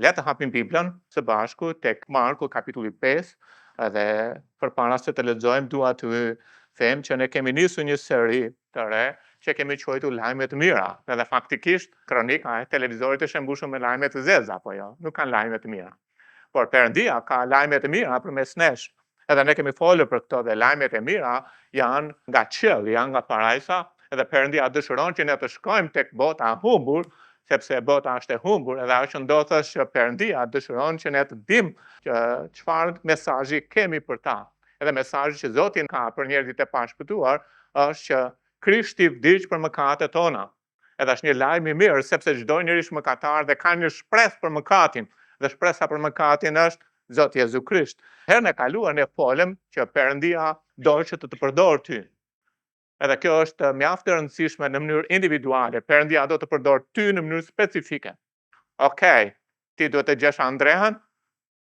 Le të hapim Biblën së bashku tek Marku kapitulli 5, edhe përpara se të lexojmë dua të them që ne kemi nisur një seri të re që kemi quajtur lajme të mira. Edhe faktikisht kronika e televizorit është e mbushur me lajme të zeza, apo jo? Nuk kanë lajme të mira. Por Perëndia ka lajme të mira përmes nesh. Edhe ne kemi folur për këto dhe lajmet e mira janë nga qielli, janë nga parajsa, edhe Perëndia dëshiron që ne të shkojmë tek bota e humbur, sepse bota është e humbur, edhe ajo që ndodh është që Perëndia dëshiron që ne të dimë që çfarë mesazhi kemi për ta. Edhe mesazhi që Zoti ka për njerëzit e pashpëtuar është që Krishti vdiq për mëkatet tona. Edhe është një lajm i mirë, sepse çdo njeri është mëkatar dhe ka një shpresë për mëkatin, dhe shpresa për mëkatin është Zoti Jezu Krisht. Herën e kaluar ne folëm që Perëndia do që të të përdorë ty. Edhe kjo është mjaft e rëndësishme në mënyrë individuale. Perëndia do të përdorë ty në mënyrë specifike. Okej, ti duhet të gjesh Andrehën,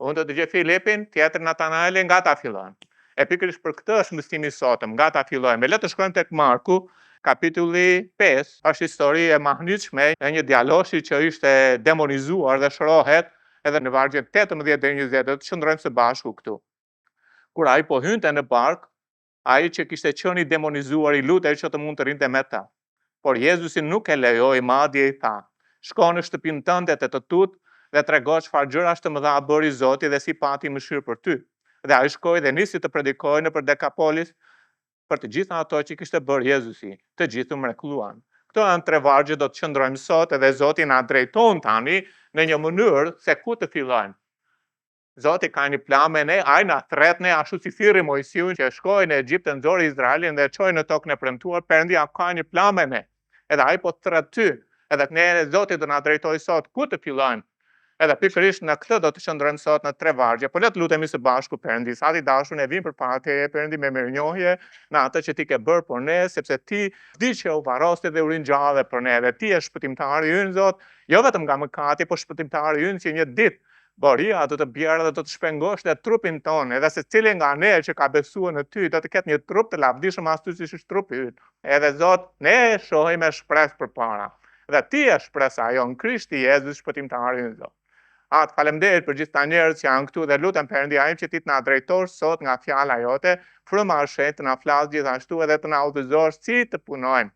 unë do të gjej Filipin, tjetri Natanaelin, nga ta fillojmë. E pikërisht për këtë është mësimi i sotëm, nga ta fillojmë. E le të shkojmë tek Marku, kapitulli 5, është histori e mahnitshme e një djaloshi që ishte demonizuar dhe shërohet edhe në vargjet 18 deri 20, do të qëndrojmë së bashku këtu. Kur ai po hynte në barkë, ai që kishte qenë i demonizuar i lutej që të mund të rrinte me të. Por Jezusi nuk e lejoi, madje i tha: Shko në shtëpinë tënde te të tutë dhe trego çfarë gjërash të mëdha bëri Zoti dhe si pati mëshirë për ty. Dhe ai shkoi dhe nisi të predikojë nëpër Dekapolis për të gjitha ato që kishte bërë Jezusi. Të gjithë u mrekulluan. Këto janë tre vargje do të qëndrojmë sot edhe Zoti na drejton tani në një mënyrë se ku të fillojmë. Zoti ka një plan me ne, ai na thret ne ashtu si thirri Moisiun që shkoi në Egjipt e nxori Izraelin dhe e çoi në tokën e premtuar, Perëndia ka një plan me ne. Edhe ai po thret ty. Edhe ne Zoti do na drejtojë sot ku të fillojmë. Edhe pikërisht në këtë do të qëndrojmë sot në tre vargje. Po le të lutemi së bashku Perëndis. Ati i dashur, ne vim përpara teje Perëndi me mirënjohje në atë që ti ke bërë për ne, sepse ti vdiqe u varrose dhe u ringjalle për ne dhe ti je shpëtimtari ynë Zot, jo vetëm nga mëkati, por shpëtimtari ynë që një ditë boria do të bjerë dhe do të shpengosh dhe trupin tonë, edhe secili nga ne që ka besuar në ty do të ketë një trup të lavdishëm ashtu siç është trupi ynë. Edhe Zot, ne shohim me shpresë përpara. Dhe ti je shpresa jonë, Krishti Jezus shpëtimtari ynë Zot. Atë, faleminderit për gjithë ta njerëz që janë këtu dhe lutem Perëndia im që ti të na drejtosh sot nga fjala jote, fryma e shenjtë të na flasë gjithashtu edhe të na udhëzosh si të punojmë.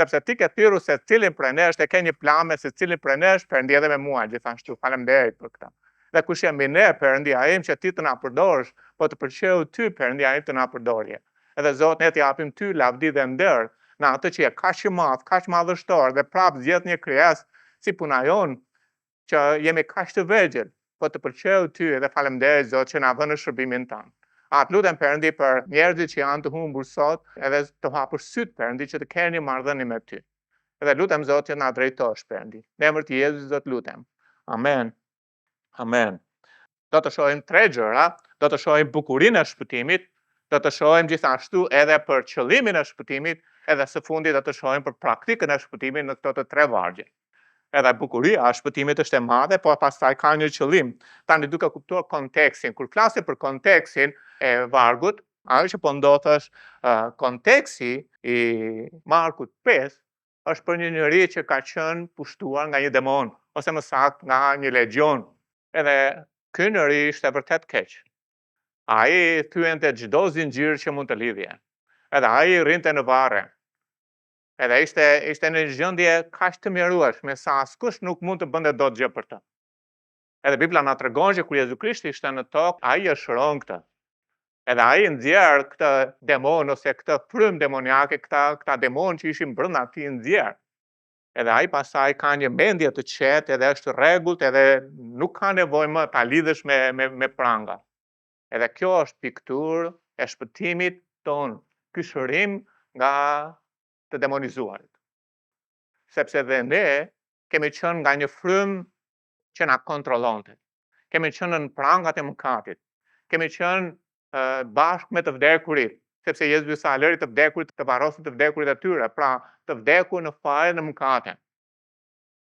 Sepse ti ke thirrur secilin prej nesh dhe ke një plan me secilin prej nesh, Perëndi edhe me mua gjithashtu. Faleminderit për këtë. Dhe kush jemi ne, Perëndia im, që ti të na përdorësh, po të pëlqeu ty, Perëndia im, të na përdorje. Edhe Zot, ne të japim ty lavdi dhe nder në atë që je kaq i madh, kaq madhështor dhe prapë zgjedh një krijesë si puna jonë, që jemi kaq të vegjël, po të pëlqeu ty edhe faleminderit Zot që na vë në shërbimin tënd. Atë lutem Perëndi për njerëzit që janë të humbur sot, edhe të hapësh sytë Perëndi që të kenë një marrëdhënie me ty. Edhe lutem Zot që na drejtosh Perëndi. Në emër të Jezusit do të lutem. Amen. Amen. Do të shohim tre gjëra, do të shohim bukurinë e shpëtimit, do të shohim gjithashtu edhe për qëllimin e shpëtimit, edhe së fundi do të shohim për praktikën e shpëtimit në këto të tre vargje. Edhe bukuria e shpëtimit është e madhe, po pastaj ka një qëllim. Tani duke kuptuar kontekstin, kur flasim për kontekstin e vargut, ajo që po ndodh është uh, konteksti i Markut 5 është për një njeri që ka qenë pushtuar nga një demon, ose më saktë nga një legjion. Edhe ky njeri ishte vërtet keq. Ai thyente çdo zinxhir që mund të lidhje. Edhe ai rrinte në varre. Edhe ishte ishte në një gjendje kaq të mjerueshme sa askush nuk mund të bënte dot gjë për të. Edhe Bibla na tregon që kur Jezu Krishti ishte në tokë, ai e shëron këtë. Edhe ai nxjerr këtë demon ose këtë frymë demoniake, këta këta demon që ishin brenda tij nxjerr. Edhe ai pastaj ka një mendje të qetë edhe është rregullt edhe nuk ka nevojë më ta lidhësh me me me pranga. Edhe kjo është pikturë e shpëtimit tonë, ky shërim nga të demonizuarit. Sepse dhe ne kemi qenë nga një frymë që na kontrollonte. Kemi qenë në prangat e mëkatit. Kemi qenë bashkë me të vdekurit, sepse Jezusi tha lëri të vdekurit të varrosin të vdekurit e tyre, pra të vdekur në faj në mëkate.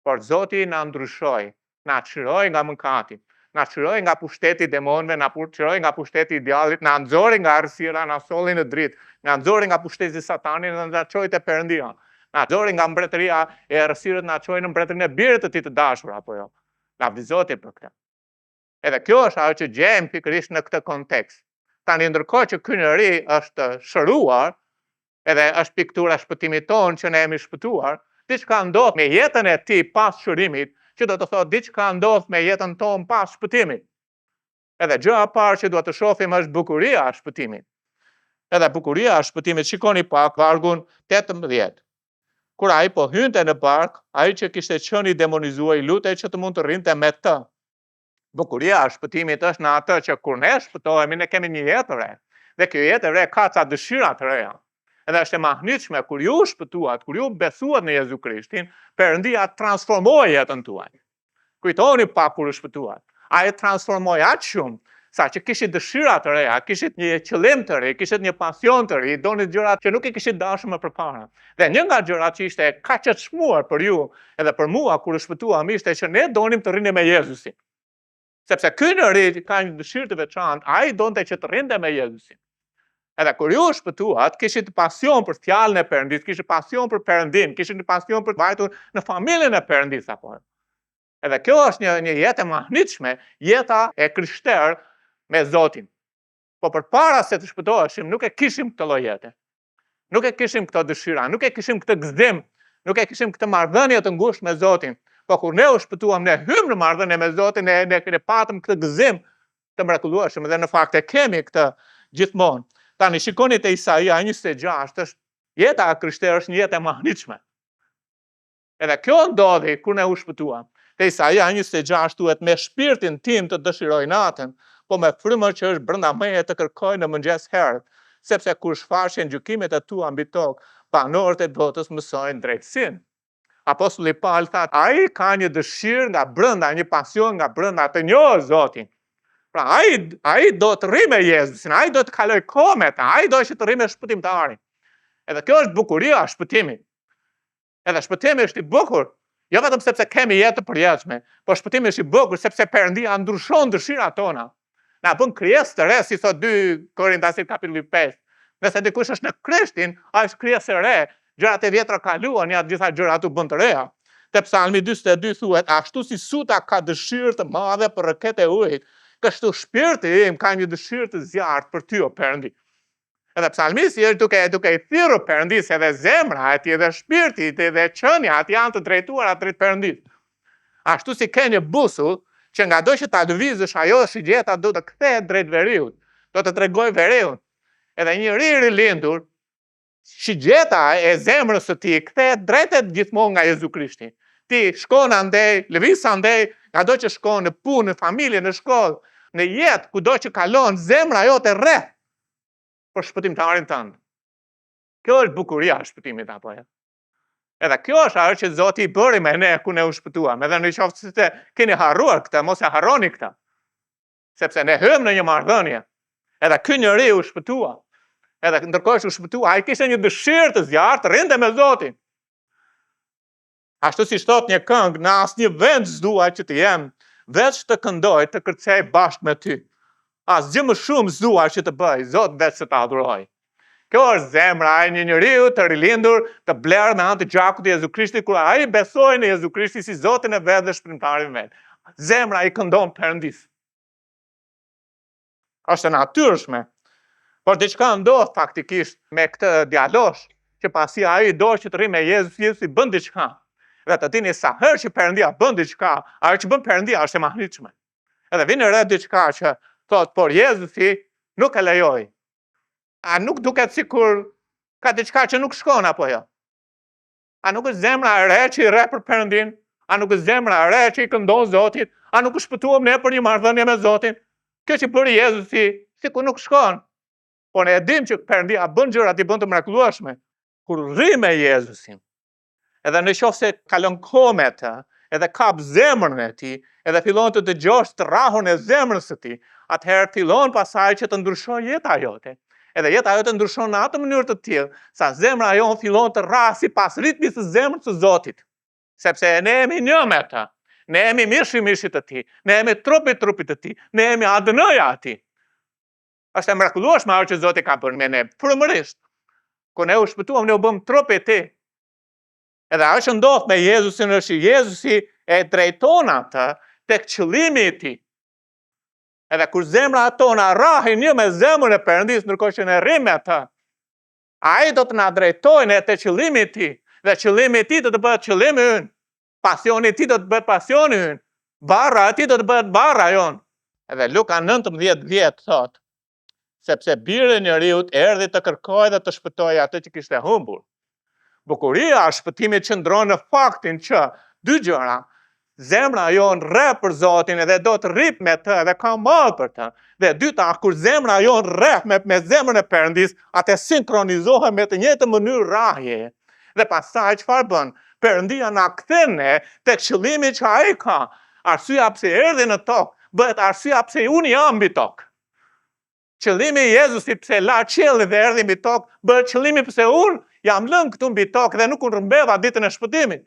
Por Zoti na ndryshoi, na çliroi nga mëkati, na çliroi nga pushteti i demonëve, na çliroi nga pushteti i djallit, na nxori nga errësira, na solli në dritë, na nxori nga pushteti i Satanit dhe na çoi te Perëndia. Na nxori nga mbretëria e errësirës, na çoi në mbretërinë e birit të tij të dashur apo jo. Lavdi Zotit për këtë. Edhe kjo është ajo që gjejmë pikërisht në këtë kontekst. Tani ndërkohë që ky njeri është shëruar, edhe është piktura e shpëtimit tonë që ne jemi shpëtuar, diçka ndodh me jetën e tij pas shërimit, që do të thotë diçka ndodh me jetën tonë pas shpëtimit. Edhe gjëja e parë që duhet të shohim është bukuria e shpëtimit. Edhe bukuria e shpëtimit, shikoni pak vargun 18. Kur ai po hynte në barkë, ai që kishte qenë i demonizuar i lutej që të mund të rrinte me të. Bukuria e shpëtimit është në atë që kur ne shpëtohemi, ne kemi një jetë të re. Dhe kjo jetë e re ka ca dëshira të reja. Edhe është e mahnitshme kur ju shpëtuat, kur ju besuat në Jezu Krishtin, Perëndia transformoi jetën tuaj. Kujtoni pak kur u shpëtuat. Ai e transformoi aq shumë sa që kishit dëshira të reja, kishit një qëllim të ri, kishit një pasion të ri, donit gjëra që nuk i kishit dashur më përpara. Dhe një nga gjërat që ishte kaq e çmuar për ju edhe për mua kur u shpëtuam ishte që ne donim të rrinim me Jezusin. Sepse ky njeri ka një dëshirë të veçantë, ai donte që të rrinte me Jezusin. Edhe kur ju u shpëtuat, kishit pasion për fjalën e Perëndisë, kishit pasion për Perëndinë, kishit pasion për të vajtur në familjen e Perëndisë apo. Edhe kjo është një një jetë e mahnitshme, jeta e krishterë me Zotin. Po përpara se të shpëtoheshim, nuk e kishim këtë lloj jete. Nuk e kishim këto dëshira, nuk e kishim këtë gëzim, nuk e kishim këtë marrëdhënie të ngushtë me Zotin. Po kur ne u shpëtuam, ne hymë në marrëdhënie me Zotin, ne ne, ne patëm këtë gëzim të mrekullueshëm dhe në fakt e kemi këtë gjithmonë. Tani shikoni te Isaia 26, është jeta e krishterë është një jetë e mahnitshme. Edhe kjo ndodhi kur ne u shpëtuam. Te Isaia 26 thuhet me shpirtin tim të dëshiroj natën, po me frymën që është brenda meje të kërkoj në mëngjes herët, sepse kur shfaqen gjykimet e tua mbi tokë, banorët e botës mësojnë drejtësinë. Apostulli Paul tha, ai ka një dëshirë nga brenda, një pasion nga brenda të njohë Zotin. Pra ai ai do të rri me Jezusin, ai do të kalojë kohë me të, ai do që të rri me shpëtimtarin. Edhe kjo është bukuria e shpëtimit. Edhe shpëtimi është i bukur, jo vetëm sepse kemi jetë të përjetshme, por shpëtimi është i bukur sepse Perëndia ndryshon dëshirat tona. Na bën krijesë të re, si thotë 2 Korintasit kapitulli 5. Nëse dikush është në Krishtin, ai është krijesë e re, gjërat e vjetra kaluan, ja të gjitha gjërat u bënë të reja. Te Psalmi 42 thuhet, ashtu si suta ka dëshirë të madhe për rrëketë e ujit, kështu shpirti im ka një dëshirë të zjarrtë për ty o Perëndi. Edhe psalmisti është duke duke i thirrur Perëndisë edhe zemra e tij edhe shpirti i tij dhe qenia e tij janë të drejtuara drejt Perëndisë. Ashtu si ke një busull që ngado që ta lëvizësh ajo shigjeta do të kthehet drejt veriut, do të tregojë veriun. Edhe njeri i rilindur, shigjeta e zemrës së tij kthehet drejt e gjithmonë nga Jezu Krishti. Ti shkon andej, lëviz andej, ngado që shkon në punë, në familje, në shkollë, në jetë, kudo që kalon, zemra jote rreh për shpëtimtarin tënd. Kjo është bukuria e shpëtimit apo jo? Edhe kjo është ajo që Zoti i bëri me ne kur ne u shpëtuam. Edhe në qoftë se keni harruar këtë, mos e harroni këtë. Sepse ne hymë në një marrëdhënie. Edhe ky njeri u shpëtua. Edhe ndërkohë që u shpëtua, ai kishte një dëshirë të zjarrtë të rrinte me Zotin. Ashtu siç thotë një këngë, në asnjë vend s'dua që të jem, veç të këndoj, të kërcej bashkë me ty. Asgjë më shumë s'dua që të bëj, Zot veç se të adhuroj. Kjo është zemra e një njeriu të rilindur, të blerë me anë të gjakut të Jezu Krishtit, kur ai besoi në Jezu Krishtin si Zotin e vet dhe shpëtimtarin e vet. Zemra i këndon Perëndisë. Është e natyrshme. Por diçka ndodh faktikisht me këtë djalosh, që pasi ai do që të rri me Jezus, Jezusi bën diçka. Dhe të dini sa herë që Perëndia bën diçka, ajo që bën Perëndia është e mahnitshme. Edhe vini re diçka që thotë, por Jezusi nuk e lejoi. A nuk duket sikur ka diçka që nuk shkon apo jo? A nuk është zemra e re që i rreh për Perëndinë? A nuk është zemra e re që i këndon Zotit? A nuk u shpëtuam ne për një marrëdhënie me Zotin? Kjo që bëri Jezusi, sikur nuk shkon. Po ne e dimë që Perëndia bën gjërat, i bën të mrekullueshme. Kur rri me Jezusin, edhe në qoftë se kalon kohë me të, edhe kap zemrën e tij, edhe fillon të dëgjosh të rrahun e zemrës së tij, atëherë fillon pastaj që të ndryshojë jeta jote. Edhe jeta jote ndryshon në atë mënyrë të tillë, sa zemra jonë fillon të rrahë sipas ritmit të zemrës së Zotit. Sepse ne jemi një me të. Ne jemi mishi mishit të tij, ne jemi trupi trupit të tij, ne jemi ADN-ja e tij. Është e mrekullueshme ajo që Zoti ka bërë me ne, frymërisht. Kur ne u shpëtuam, ne u bëmë trupi i tij. Edhe ajo që ndodh me Jezusin është që Jezusi e drejton atë tek qëllimi i tij. Edhe kur zemra tona rrahin një me zemrën e Perëndisë, ndërkohë që ne rrimë me të, ai do të na drejtojë ne te qëllimi i tij, dhe qëllimi i tij do të bëhet qëllimi ynë. Pasioni i tij do të bëhet pasioni ynë. Barra e tij do të bëhet barra jonë. Edhe Luka 19:10 thotë, sepse biri i njeriut erdhi të kërkojë dhe të shpëtojë atë që kishte humbur. Bukuria e shpëtimit qëndron në faktin që dy gjëra, zemra jonë rreh për Zotin edhe do të rrijë me të edhe ka mall për të. Dhe e dyta, kur zemra jonë rreh me, me zemrën e Perëndisë, atë sinkronizohen me të njëjtën mënyrë rrahjeje. Dhe pastaj çfarë bën? Perëndia na kthen ne tek qëllimi që ai ka. Arsyeja pse erdhi në tokë, bëhet arsyeja pse unë jam mbi tokë. Qëllimi i Jezusit pse la qiellin dhe erdhi mbi tokë, bëhet qëllimi pse unë jam lënë këtu mbi tokë dhe nuk u rrëmbeva ditën e shpëtimit.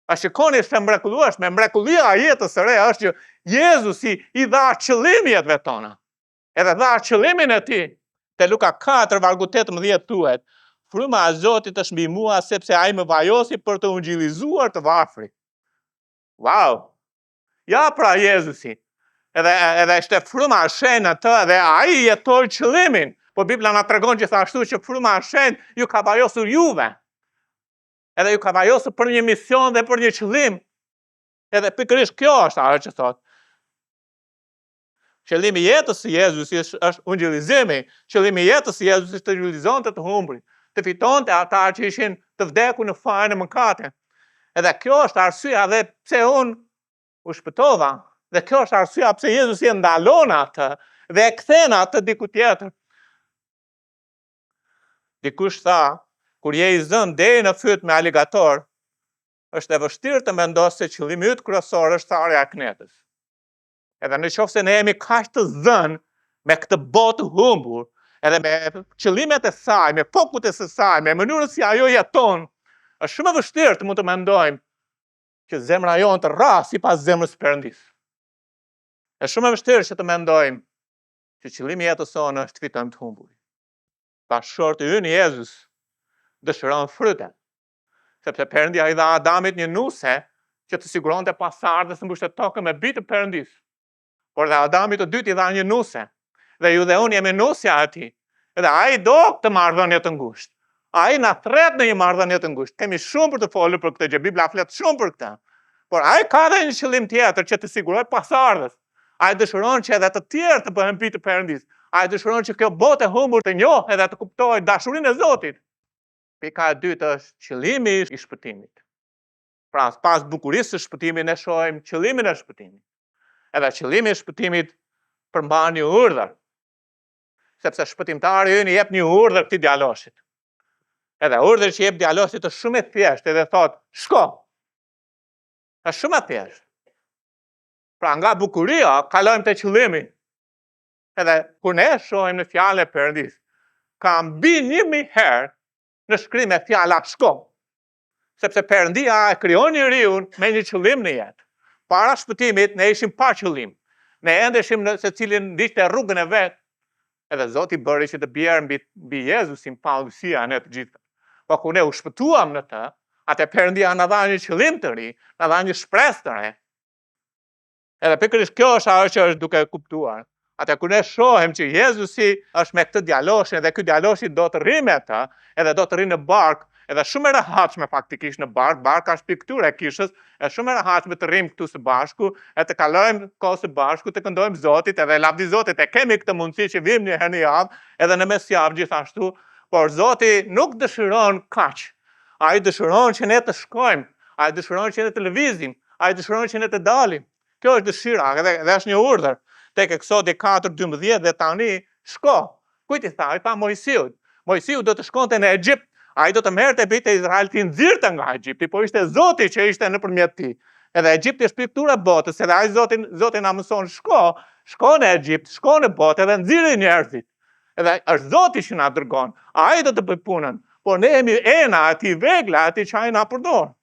A shikoni është e mrekullueshme, mrekullia e jetës së re është që Jezusi i dha qëllim jetëve tona. Edhe dha qëllimin e tij. Te Luka 4 vargu 18 thuhet: Fryma e Zotit është mbi mua sepse ai më vajosi për të ungjillizuar të varfrit. Wow! Ja pra Jezusi. Edhe edhe ishte fryma e shenjtë në të dhe ai jetoi qëllimin. Po Bibla na tregon gjithashtu që fryma e shenjtë ju ka vajosur juve. Edhe ju ka vajosur për një mision dhe për një qëllim. Edhe pikërisht kjo është ajo që thotë. Qëllimi i jetës së Jezusit është, është ungjillizimi. Qëllimi i jetës së Jezusit është të ungjillizonte të humburit, të fitonte ata që ishin të vdekur në faj në mëkate. Edhe kjo është arsyeja dhe pse unë u shpëtova. Dhe kjo është arsyeja pse Jezusi e ndalon atë dhe e kthen atë diku tjetër. Dikush tha, kur je i zënë deri në fyt me aligator, është e vështirë të mendosh se qëllimi yt kryesor është tharja e kënetës. Edhe në qoftë se ne jemi kaq të zënë me këtë botë të humbur, edhe me qëllimet e saj, me fokuset e saj, me mënyrën si ajo jeton, është shumë e vështirë të mund të mendojmë që zemra jonë të rrahë sipas zemrës së Perëndisë. Është shumë e vështirë që të mendojmë që qëllimi i jetës sonë është të fitojmë të humburit. Bashkëshorti ynë Jezus dëshiron fryte, sepse Perëndia i dha Adamit një nuse që të siguronte pasardhës të mbushte tokën me bij të Perëndisë. Por dhe Adamit të dytë i dha një nuse, dhe ju dhe unë jemi nusja e tij. Dhe ai do këtë marrëdhënie të ngushtë. Ai na thërret në një marrëdhënie të ngushtë. Kemi shumë për të folur për këtë gjë. Bibla flet shumë për këtë. Por ai ka dhe një qëllim tjetër që të sigurojë pasardhës. Ai dëshiron që edhe të tjerë të bëhen bij të Perëndisë. Ai dëshiron që kjo botë e humbur të njohë edhe të kuptojë dashurinë e Zotit. Pika e dytë është qëllimi i shpëtimit. Pra, pas bukurisë së shpëtimit ne shohim qëllimin e shpëtimit. Edhe qëllimi i shpëtimit përmban një urdhër. Sepse shpëtimtari ynë i jep një urdhër këtij djaloshit. Edhe urdhri që jep djaloshit është shumë i thjeshtë edhe thotë, shko. Është shumë e thjeshtë. Pra nga bukuria kalojmë te qëllimi. Edhe kur ne shohim në fjalën e Perëndisë, ka mbi 1000 herë në shkrime fjala shko. Sepse Perëndia e krijon njeriun me një qëllim në jetë. Para shpëtimit ne ishim pa qëllim. Ne endeshim në secili ndiqte rrugën e vet. Edhe Zoti bëri që të bjerë mbi mbi Jezusin paudhësia e ne të gjithëve. Po kur ne u shpëtuam në të, atë Perëndia na dha një qëllim të ri, na dha një shpresë të re. Edhe pikërisht kjo është ajo që është duke kuptuar. Atë kur ne shohim që Jezusi është me këtë djaloshin dhe ky djaloshi do të rri me të, edhe do të rri në barkë, edhe shumë e rehatshme faktikisht në barkë, barka është pikturë e kishës, është shumë e rehatshme të rrim këtu së bashku, e të kalojmë kohë së bashku, të këndojmë Zotit, edhe lavdi Zotit, e kemi këtë mundësi që vijmë një herë në javë, edhe në mesjavë gjithashtu, por Zoti nuk dëshiron kaq. Ai dëshiron që ne të shkojmë, ai dëshiron që ne të lëvizim, ai dëshiron që ne të dalim. Kjo është dëshira dhe, dhe është një urdhër. Tek Eksodi 4:12 dhe tani shko. Kujt i tha? I tha Moisiut. Moisiu do të shkonte në Egjipt, ai do të merrte bijtë e Izraelit t'i nxirrte nga Egjipti, po ishte Zoti që ishte nëpërmjet tij. Edhe Egjipti është pikturë e botës, edhe ai Zoti Zoti na mëson shko, shko në Egjipt, shko në botë edhe nxirri njerëzit. Edhe është Zoti që na dërgon. Ai do të bëjë punën, por ne jemi ena e tij, vegla e tij që ai na përdor.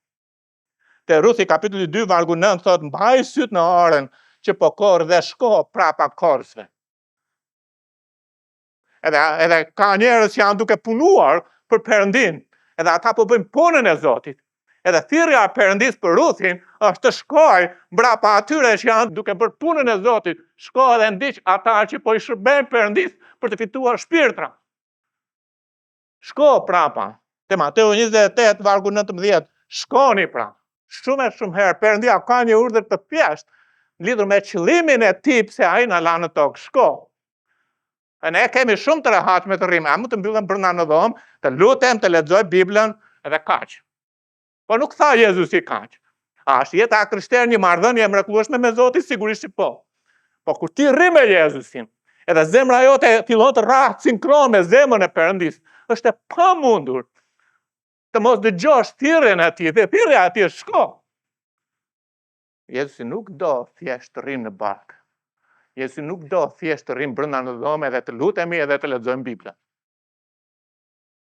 Te Ruthi kapitulli 2 vargu 9 thotë mbaj sytë në arën që po korr dhe shko prapa korrësve. Edhe edhe ka njerëz që janë duke punuar për Perëndinë, edhe ata po bëjnë punën e Zotit. Edhe thirrja e Perëndisë për Ruthin është të shkojë mbrapa atyre që janë duke bërë punën e Zotit, shko edhe ndiq ata që po i shërbejnë Perëndisë për të fituar shpirtra. Shko prapa. Te Mateu 28, vargu 19, shkoni pra. Shumë e shumë herë Perëndia ka një urdhër të thjeshtë lidhur me qëllimin e tij pse ai na la në tokë. Shko. E ne kemi shumë të rehatshme të rrimë, a mund të mbyllem brenda në dhomë, të lutem, të lexoj Biblën edhe kaq. Po nuk tha Jezusi kaq. A është jeta e krishterë një marrëdhënie e mrekullueshme me Zotin? Sigurisht që po. Po kur ti rri me Jezusin, edhe zemra jote fillon të rrahë sinkron me zemrën e Perëndisë, është e pamundur të mos dëgjosh thirrjen e tij, dhe thirrja e tij është shko. Jezusi nuk do thjesht të rrimë në barkë. Jezusi nuk do thjesht të rrimë brenda në dhomë edhe të lutemi edhe të lexojmë Biblën.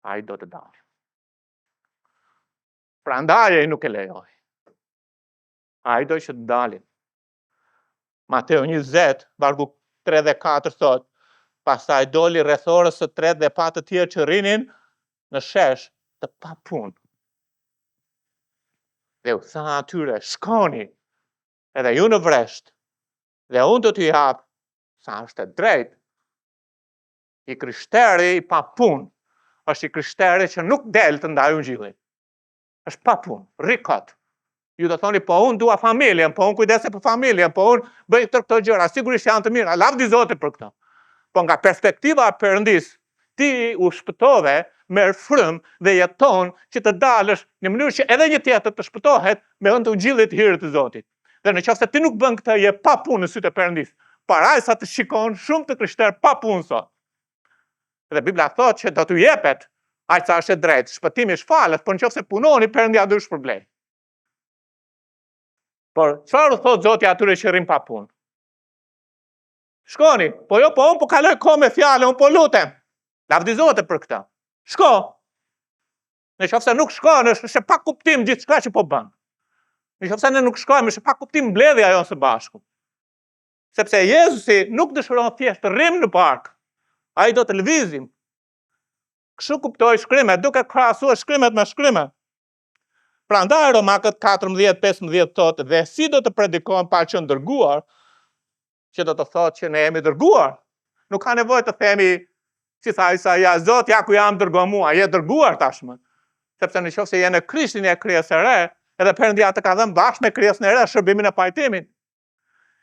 Ai do të dalim. Prandaj ai nuk e lejoi. Ai do që të dalim. Mateu 20, vargu 3 dhe 4 thotë, pastaj doli rreth orës së tretë dhe pa të tjerë që rrinin në shesh të papunë. Dhe u tha atyre, shkoni, edhe ju në vresht, dhe unë do t'ju jap sa është e drejtë. I krishteri i papunë, është i krishteri që nuk del të ndajë ungjillin. Është pa punë, rri kot. Ju do thoni, po unë dua familjen, po unë kujdesem për familjen, po unë bëj tërë këto gjëra, sigurisht janë të mira, lavdi Zotit për këto. Po nga perspektiva e Perëndisë, ti u shpëtove, merr frymë dhe jeton që të dalësh në mënyrë që edhe një tjetër të shpëtohet me anë të ungjillit të hirit të Zotit. Dhe në qoftë se ti nuk bën këtë, je pa punë në sytë e Perëndisë. Parajsa të shikon shumë të krishterë pa punë sot. Dhe Bibla thotë që do t'ju jepet aq sa është e drejtë, shpëtimi është falas, por në qoftë se punoni, Perëndia do ju shpërblejë. Por çfarë u thotë Zoti atyre që rrinë pa punë? Shkoni, po jo, po unë po kaloj kohë me fjalën, unë po lutem. Lavdi Zotit për këtë. Shko. Në qoftë se nuk shkon, është është e pakuptim gjithçka që po bën. Në qoftë se ne nuk shkojmë, është e pakuptim mbledhja jonë së bashku. Sepse Jezusi nuk dëshiron thjesht të rrimë në barkë. Ai do të lëvizim. Kështu kuptoj shkrimet, duke krahasuar shkrimet me shkrimet. Prandaj Romakët 14, 15 thotë, dhe si do të predikojnë pa qenë dërguar, që do të thotë që ne jemi dërguar. Nuk ka nevojë të themi, si tha Isaia, Zot, ja ku jam dërgo mua, je dërguar tashmë. Sepse në qoftë se je në Krishtin je krijesë e re, edhe Perëndia të ka dhënë bashkë me krijesën e re shërbimin e pajtimit.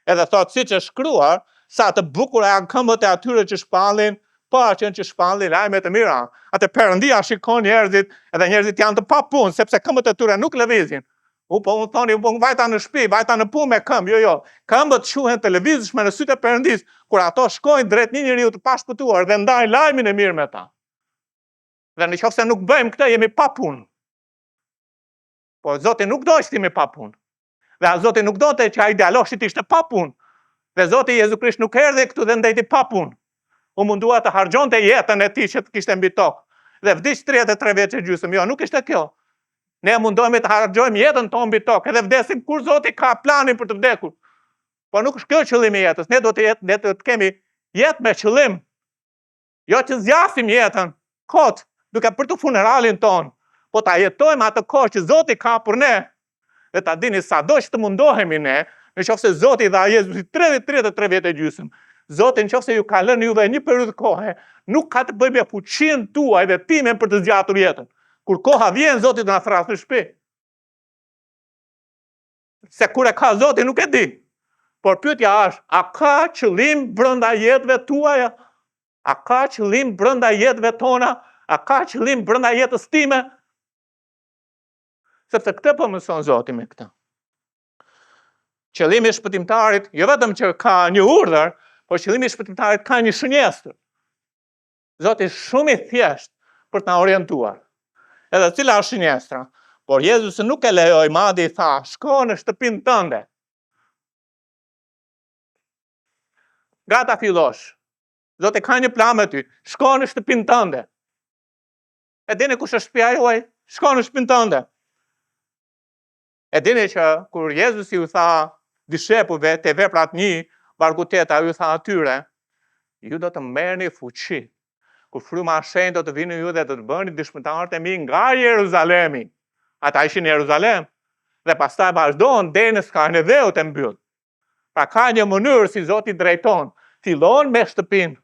Edhe thotë siç është shkruar, sa të bukura janë këmbët e atyre që shpallin paqen që shpallin lajme të mira. Atë Perëndia shikon njerëzit, edhe njerëzit janë të papunë sepse këmbët e tyre nuk lëvizin. U po unë thoni, po unë vajta në shtëpi, vajta në punë me këmbë. Jo, jo. Këmbët quhen të lëvizshme në sytë e Perëndisë kur ato shkojnë drejt një njeriu të pashpëtuar dhe ndajnë lajmin e mirë me ta. Dhe në qoftë se nuk bëjmë këtë, jemi pa punë. Po Zoti nuk do që të jemi pa punë. Dhe as Zoti nuk donte që ai djaloshi të ishte pa punë. Dhe Zoti Jezu Krisht nuk erdhi këtu dhe ndejti pa punë. U mundua të harxhonte jetën e tij që të kishte mbi tokë. Dhe vdiq 33 vjeç e gjysmë. Jo, nuk ishte kjo. Ne mundohemi të harxhojmë jetën tonë mbi tokë edhe vdesim kur Zoti ka planin për të vdekur. Po nuk është kjo qëllimi i jetës. Ne do të jetë, ne do të kemi jetë me qëllim. Jo që zgjasim jetën kot, duke pritur funeralin tonë, po ta jetojmë atë kohë që Zoti ka për ne. Dhe ta dini sado që të mundohemi ne, në qoftë se Zoti i dha Jezusit 33 vjet e gjysmë, Zoti në qoftë se ju ka lënë juve një periudhë kohe, nuk ka të bëjë me fuqinë tuaj dhe timen për të zgjatur jetën. Kur koha vjen, Zoti do na thërrasë në shtëpi. Se kur e ka Zoti nuk e di. Por pyetja është, a ka qëllim brenda jetëve tuaja? A ka qëllim brenda jetëve tona? A ka qëllim brenda jetës time? Sepse këtë po mëson Zoti me këtë. Qëllimi i shpëtimtarit, jo vetëm që ka një urdhër, por qëllimi i shpëtimtarit ka një shënjestër. Zoti është shumë i thjeshtë për të na orientuar. Edhe cila është shënjestra? Por Jezusi nuk e lejoi, madje i tha, shko në shtëpinë tënde. Nga ta fillosh? Zoti ka një plan me ty. Shko në shtëpinë tënde. E dini kush është shtëpia juaj? Shko në shtëpinë tënde. E dini që kur Jezusi u tha dishepujve te veprat një, vargu 8, ai u tha atyre, ju do të merrni fuqi, kur fryma e shenjtë do të vijë në ju dhe do të bëheni dëshmitarët e mi nga Jeruzalemi. Ata ishin në Jeruzalem dhe pastaj vazhdon deri në skajin e dheut e mbyll. Pra ka një mënyrë si Zoti drejton. Fillon me shtëpinë.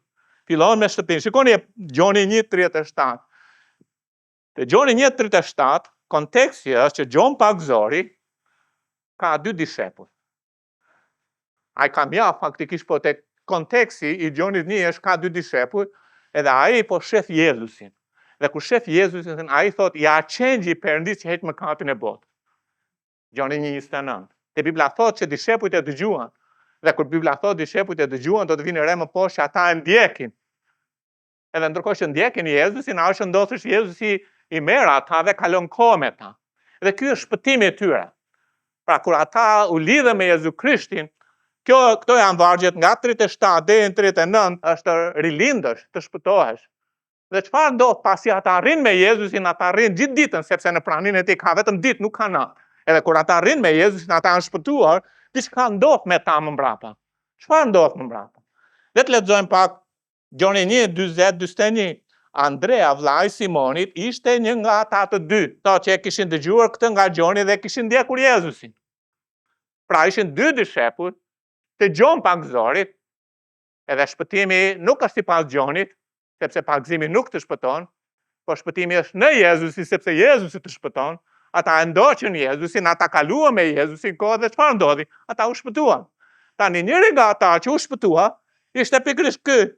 Fillon me shtëpinë. Shikoni Gjoni 1:37. Te Gjoni 1:37, konteksti është që Gjon Pagëzori ka dy dishepuj. Ai ka mjaft faktikisht po tek konteksti i Gjonit 1 është ka dy dishepuj, edhe ai po shef Jezusin. Dhe kur shef Jezusin, ai thotë, ja qengji i Perëndisë që heq mëkatin e botës. Gjoni 1:29. Dhe Bibla thotë që dishepujt e dëgjuan. Dhe kur Bibla thotë dishepujt e dëgjuan, do të vini re më poshtë që ata e ndjekin. Edhe ndërkohë që ndjekin Jezusin, ajo që ndodh është Jezusi i merr ata dhe kalon kohë me ta. Dhe ky është shpëtimi i tyre. Pra kur ata u lidhën me Jezu Krishtin, kjo këto janë vargjet nga 37 deri në 39, është të rilindësh, të shpëtohesh. Dhe çfarë ndodh pasi ata rrinë me Jezusin, ata rrinë gjithë ditën, sepse në praninë e tij ka vetëm ditë, nuk ka natë. Edhe kur ata rrinë me Jezusin, ata janë shpëtuar, diçka ndodh me ta më mbrapa. Çfarë ndodh më mbrapa? Le të lexojmë pak Gjoni 1, 40, 41. Andrea, vëllai i Simonit, ishte një nga ata të dy, thotë që e kishin dëgjuar këtë nga Gjoni dhe kishin ndjekur Jezusin. Pra ishin dy dishepuj të Gjon Pagëzorit, edhe shpëtimi nuk është sipas Gjonit, sepse pagëzimi nuk të shpëton, por shpëtimi është në Jezusin, sepse Jezusi të shpëton. Ata e ndoqën Jezusin, ata kaluan me Jezusin kohë dhe çfarë ndodhi? Ata u shpëtuan. Tani njëri nga ata që u shpëtua ishte pikërisht ky.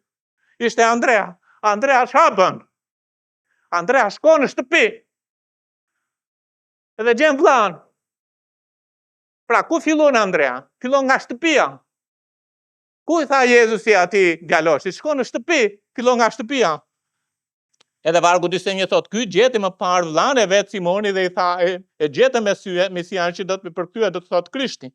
Ishte Andrea. Andrea çfarë bën? Andrea shkon në shtëpi. Edhe gjen vllanë. Pra ku fillon Andrea? Fillon nga shtëpia. Ku i tha Jezusi atij djaloshit, shko në shtëpi, fillo nga shtëpia. Edhe vargu 41 thotë, ky gjeti më parë vëllanë e vet Simoni dhe i tha, e, e gjetëm Mesia, Mesian që do të përkthyer do të thotë Krishti.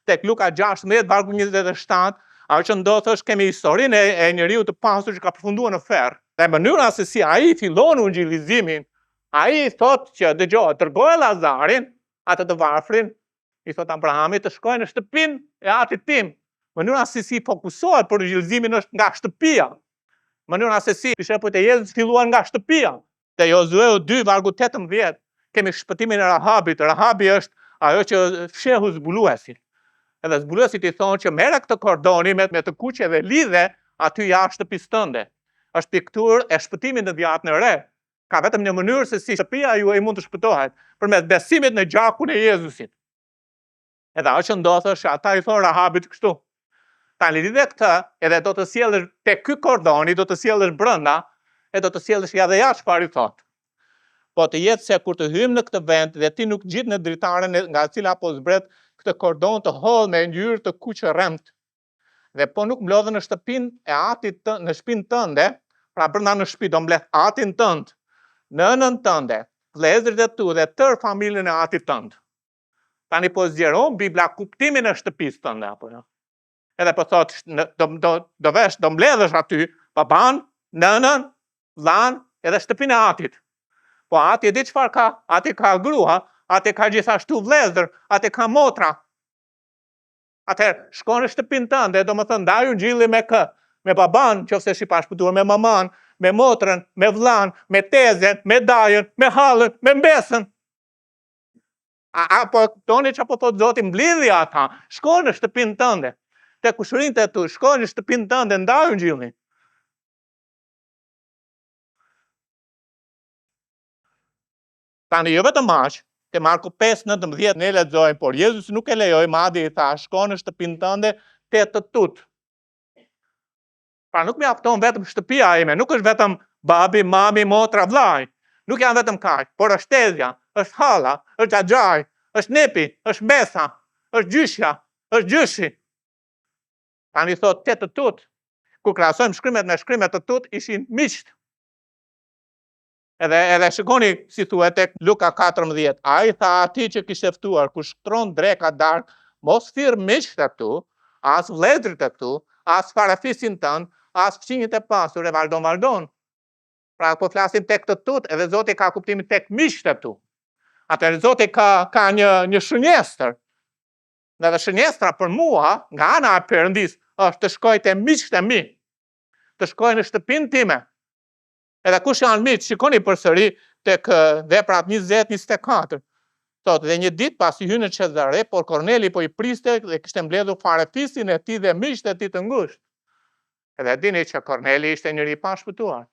Tek Luka 16 vargu 27, ajo që ndodh është kemi historinë e, e njeriut të pasur që ka përfunduar në ferr. Dhe mënyra se si ai fillon ungjillizimin, ai thotë që dëgjo, dërgoje Lazarin, atë të varfrin, i thotë Abrahamit të shkojë në shtëpinë e atit tim. Mënyra se si fokusohet për ungjillëzimin është nga shtëpia. Mënyra se si dishepujt e Jezusit filluan nga shtëpia. Te Jozueu 2 vargu 18 kemi shpëtimin e Rahabit. Rahabi është ajo që fshehu zbuluesin. Edhe zbuluesit i thonë që merre këtë kordoni me, me të kuqe dhe lidhe aty jashtë shtëpisë tënde. Është pikturë e shpëtimit në Dhiatën e Re. Ka vetëm një mënyrë se si shtëpia juaj mund të shpëtohet, përmes besimit në gjakun e Jezusit. Edhe ajo që ndodh është që ata i thonë Rahabit kështu. Tani lidhe këtë, edhe do të sjellësh te ky kordoni, do të sjellësh brenda, e do të sjellësh ja dhe ja çfarë i thotë. Po të jetë se kur të hyjmë në këtë vend dhe ti nuk ngjit në dritaren nga e cila po zbret këtë kordon të hollë me ngjyrë të kuqërremtë, Dhe po nuk mblodhe në shtëpinë e atit të, në shtëpinë tënde, pra brenda në shtëpi do mbledh atin tënd, nënën tënde, vëllezërit e tu dhe tërë familjen e atit tënd. Tani po zgjeron Bibla kuptimin e shtëpisë tënde apo jo? Edhe po thotë do do do vesh, do mbledhësh aty baban, nënën, vllanë edhe shtëpinë e atit. Po ati e di çfarë ka? Ati ka grua, ati ka gjithashtu vëllezër, ati ka motra. Atëherë, shko në shtëpinë tënde, domethënë ndaj ungjillin me kë? Me baban, qoftë se është i pashpëtuar, me maman, me motrën, me vllanë, me tezen, me dajën, me hallën, me mbesën. A, a po e kuptoni çfarë po thotë Zoti, mblidhi ata, shko në shtëpinë tënde. Te kushërinjtë e tu, shko në shtëpinë tënde, ndaj ungjillin. Tani jo vetëm aq, te Marku 5:19 ne lexojmë, por Jezusi nuk e lejoi, madje i tha, shko në shtëpinë tënde te të tutë. Pra nuk mjafton vetëm shtëpia ime, nuk është vetëm babi, mami, motra, vllai. Nuk janë vetëm kaq, por është tezja, është halla, është xhaxhai, është nipi, është mbesa, është gjyshja, është gjyshi. Tani thotë te të tutë. Kur krahasojmë shkrimet me shkrimet të tutë ishin miqtë. Edhe edhe shikoni si thuhet tek Luka 14, ai tha atij që kishte ftuar, kur shtron dreka darkë, mos thirr miqtë e tu, as vëllezërit e tu, as farefisin tënd, as fqinjët e pasur e vazhdon vazhdon. Pra po flasim tek të tutë, edhe Zoti ka kuptimin tek miqtë e tu. Atëherë Zoti ka ka një një shënjestër. Dhe dhe shënjestra për mua, nga ana e Perëndisë, është të shkoj te miqtë e mi, të shkoj në shtëpinë time, Edhe kush janë miqtë, shikoni përsëri tek veprat 20-24. Thotë, dhe një ditë pasi hynë në Cezare, por Korneli po i priste dhe kishte mbledhur farefisin e tij dhe miqtë e tij të ngushtë. Edhe e dini që Korneli ishte njeri i pashpëtuar.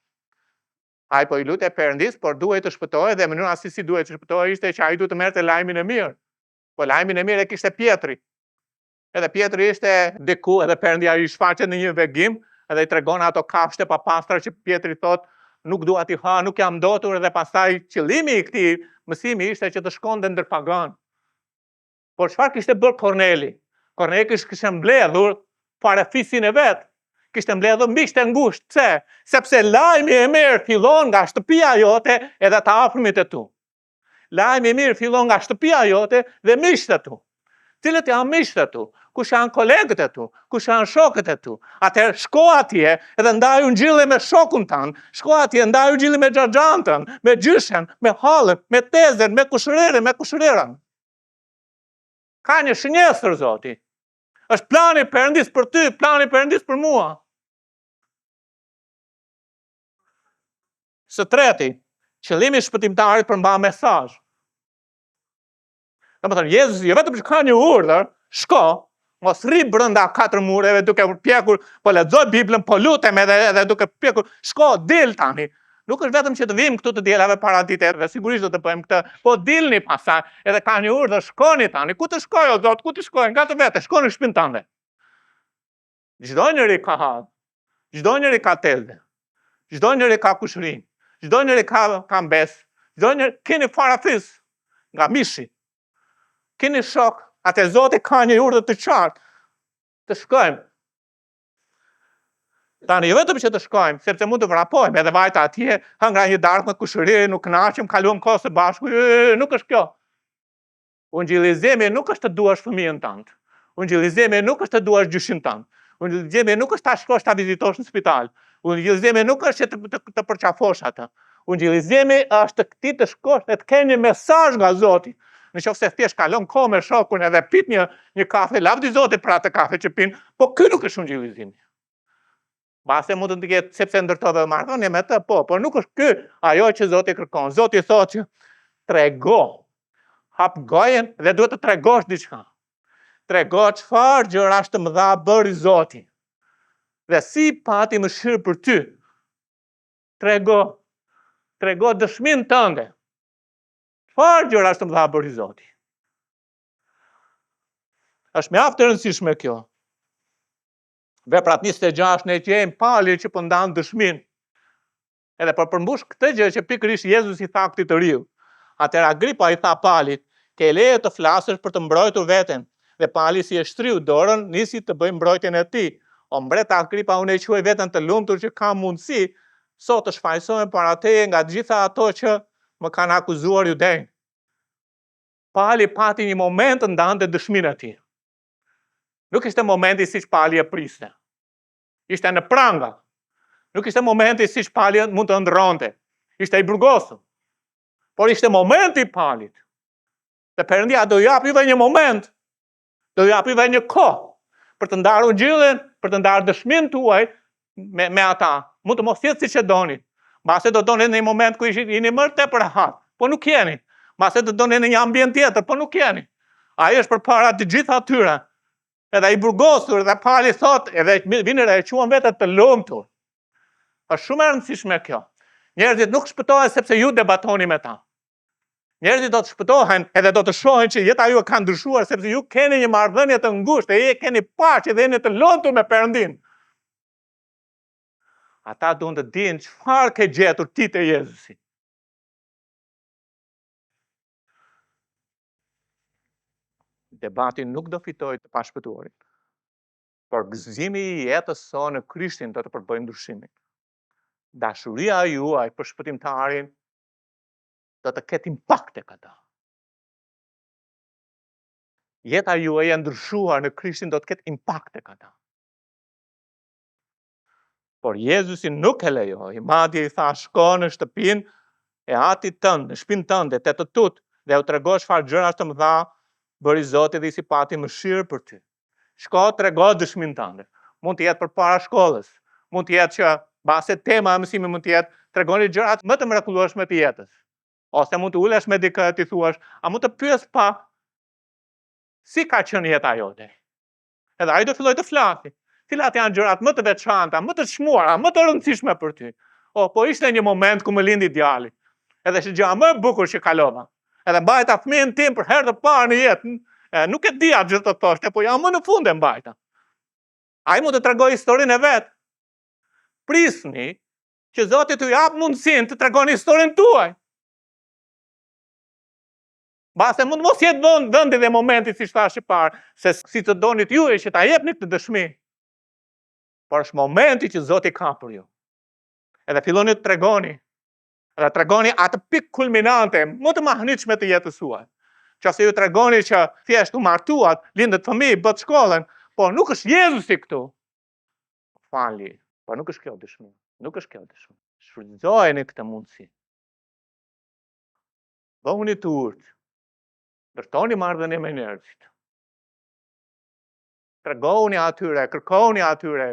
Ai po i lutej Perëndisë, por duhej të shpëtohej dhe mënyra se si duhej të shpëtohej ishte që ai duhet të merrte lajmin e mirë. Po lajmin e mirë e kishte Pjetri. Edhe Pjetri ishte diku edhe Perëndia i shfaqet në një vegim edhe i tregon ato kafshët e papastra që Pjetri thotë nuk dua t'i ha, nuk jam ndotur edhe pastaj qëllimi i këtij mësimi ishte që të shkonte ndër paganë. Por çfarë kishte bërë Korneli? Korneli kishte mbledhur farefisin e vet, kishte mbledhur miqtë e ngushtë. Pse? Sepse lajmi i mirë fillon nga shtëpia jote edhe të afërmit e tu. Lajmi i mirë fillon nga shtëpia jote dhe miqtë e tu. Cilët janë miqtë e tu? Kush janë kolegët e tu? Kush janë shokët e tu? Atëherë shko atje edhe ndaj ungjillin me shokun tënd. Shko atje ndaj ungjillin me xhaxhan tënd, me gjyshen, me hallën, me tezen, me kushërirën, me kushërirën. Ka një shënjestër Zoti. Është plani i Perëndisë për ty, plani i Perëndisë për mua. Së treti, qëllimi i shpëtimtarit përmban mesazh. Domethënë, Jezusi jo vetëm që ka një urdhër, shko, mos rri brenda katër mureve duke përpjekur, po lexoj Biblën, po lutem edhe edhe duke përpjekur, shko, dil tani. Nuk është vetëm që të vijmë këtu të dielave paradite, dhe sigurisht do të bëjmë këtë, po dilni pastaj, edhe ka një urdhër, shkoni tani. Ku të shkoj o Zot, ku të shkoj? Nga të vete, shko në shtëpinë tënde. Çdo njeri ka hallë, çdo njeri ka teze, çdo njeri ka kushëri, çdo njeri ka ka mbesë, çdo njeri keni farefis nga mishi. Keni shok, atë Zoti ka një urdhër të qartë. Të shkojmë. Tani jo vetëm që të shkojmë, sepse mund të vrapojmë, edhe vajta atje, hëngra një darkë me kushëririn, u kënaqëm, kaluam kohë së bashku, nuk është kjo. Ungjillizimi nuk është të duash fëmijën tënd. Ungjillizimi nuk është të duash gjyshin tënd. Ungjillizimi nuk është ta shkosh ta vizitosh në spital. Ungjillizimi nuk është që të, të, të përqafosh atë. Ungjillizimi është ti të shkosh dhe të kesh një mesazh nga Zoti. Në qoftë se thjesht kalon kohë me shokun edhe pit një një kafe, lavdi Zotit për atë kafe që pin, po ky nuk është ungjillizimi. Mbase mund të ketë sepse ndërtove marrëdhënie me të, po, por nuk është ky ajo që Zoti kërkon. Zoti thotë që trego, hap gojën dhe duhet të tregosh diçka. Trego çfarë gjërash të mëdha bëri Zoti. Dhe si pati mëshirë për ty. Trego, trego dëshminë tënde. Çfarë gjërash të mëdha bëri Zoti. Është mjaft e rëndësishme kjo. Veprat 26 ne gjejmë Palin që po ndan dëshminë. Edhe po përmbush këtë gjë që pikërisht Jezusi i tha këtij të riu. Atëherë Agripa i tha Palit, ke leje të flasësh për të mbrojtur veten. Dhe Pali si e shtriu dorën, nisi të bëjë mbrojtjen e tij. O mbret Agripa, unë e quaj veten të lumtur që kam mundësi sot të shfajësohem para teje nga të gjitha ato që më kanë akuzuar judenjtë. Pali pati një moment të ndante dëshminë e tij. Nuk ishte momenti siç Pali e priste. Ishte në pranga. Nuk ishte momenti siç Pali mund të ëndërronte. Ishte i burgosur. Por ishte momenti i Palit. Dhe Perëndia do japë juve një moment. Do japë juve një kohë për të ndarë ungjillin, për të ndarë dëshminë tuaj me, me ata. Mund të mos jetë siç e doni. Mbase do doni në një moment ku ishit jeni më tepër rehat, po nuk jeni. Mbase do doni në një ambient tjetër, po nuk jeni. Ai është përpara të gjithë atyre. Edhe i burgosur dhe Pali thotë, edhe vini re e quan veten të lumtur. Është shumë e rëndësishme kjo. Njerëzit nuk shpëtohen sepse ju debatoni me ta. Njerëzit do të shpëtohen edhe do të shohin që jeta juaj ka ndryshuar sepse ju keni një marrëdhënie të ngushtë e keni paqe dhe jeni të lumtur me Perëndinë. Ata duan të dinë çfarë ke gjetur ti te Jezusi. Debati nuk do fitojë të pashpëtuarit, por gëzimi i jetës sonë në Krishtin do të përbëjë ndryshimin. Dashuria juaj për shpëtimtarin do të ketë impakt tek ata. Jeta juaj e ndryshuar në Krishtin do të ketë impakt tek ata. Por Jezusi nuk e lejoi, madje i tha shko në shtëpinë e atit tënd, në shpinë tënde, te të tutë, dhe u trego çfarë gjërash të mëdha bëri Zoti dhe si pati mëshirë për ty. Shko trego dëshminë tënde. Mund të jetë përpara shkollës, mund të jetë që mbase tema e mësimit mund të jetë tregoni gjërat më të mrekullueshme të jetës. Ose mund të ulesh me dikë e t'i thuash, a mund të pyes pak si ka qenë jeta jote? Edhe ai do fillojë të flasi. Cilat janë gjërat më të veçanta, më të çmuara, më të rëndësishme për ty? O, po ishte një moment ku më lindi djali. Edhe është gjëja më e bukur që kalova. Edhe mbajta fëmijën tim për herë të parë në jetë. E, nuk e dija ç'do të thoshte, po ja më në fund e mbajta. Ai mund të tregojë historinë e vet. Prisni që Zoti t'ju japë mundësinë të tregoni historinë tuaj. Mbase mund mos jetë vend, vendi dhe momenti siç thashë parë, se si të donit ju e që ta jepni këtë dëshmi. Por është momenti që Zoti ka për ju. Edhe filloni të tregoni. Edhe tregoni atë pikë kulminante, më të mahnitshme të jetës suaj. Qofse ju tregoni që thjesht u martuat, lindët fëmijë, bëtë shkollën, por nuk është Jezusi këtu. Falni, por nuk është kjo dëshmi. Nuk është kjo dëshmi. Shfrytëzojeni këtë mundësi. Bëhuni të urtë. Ndërtoni marrëdhënie me njerëzit. Tregoni atyre, kërkoni atyre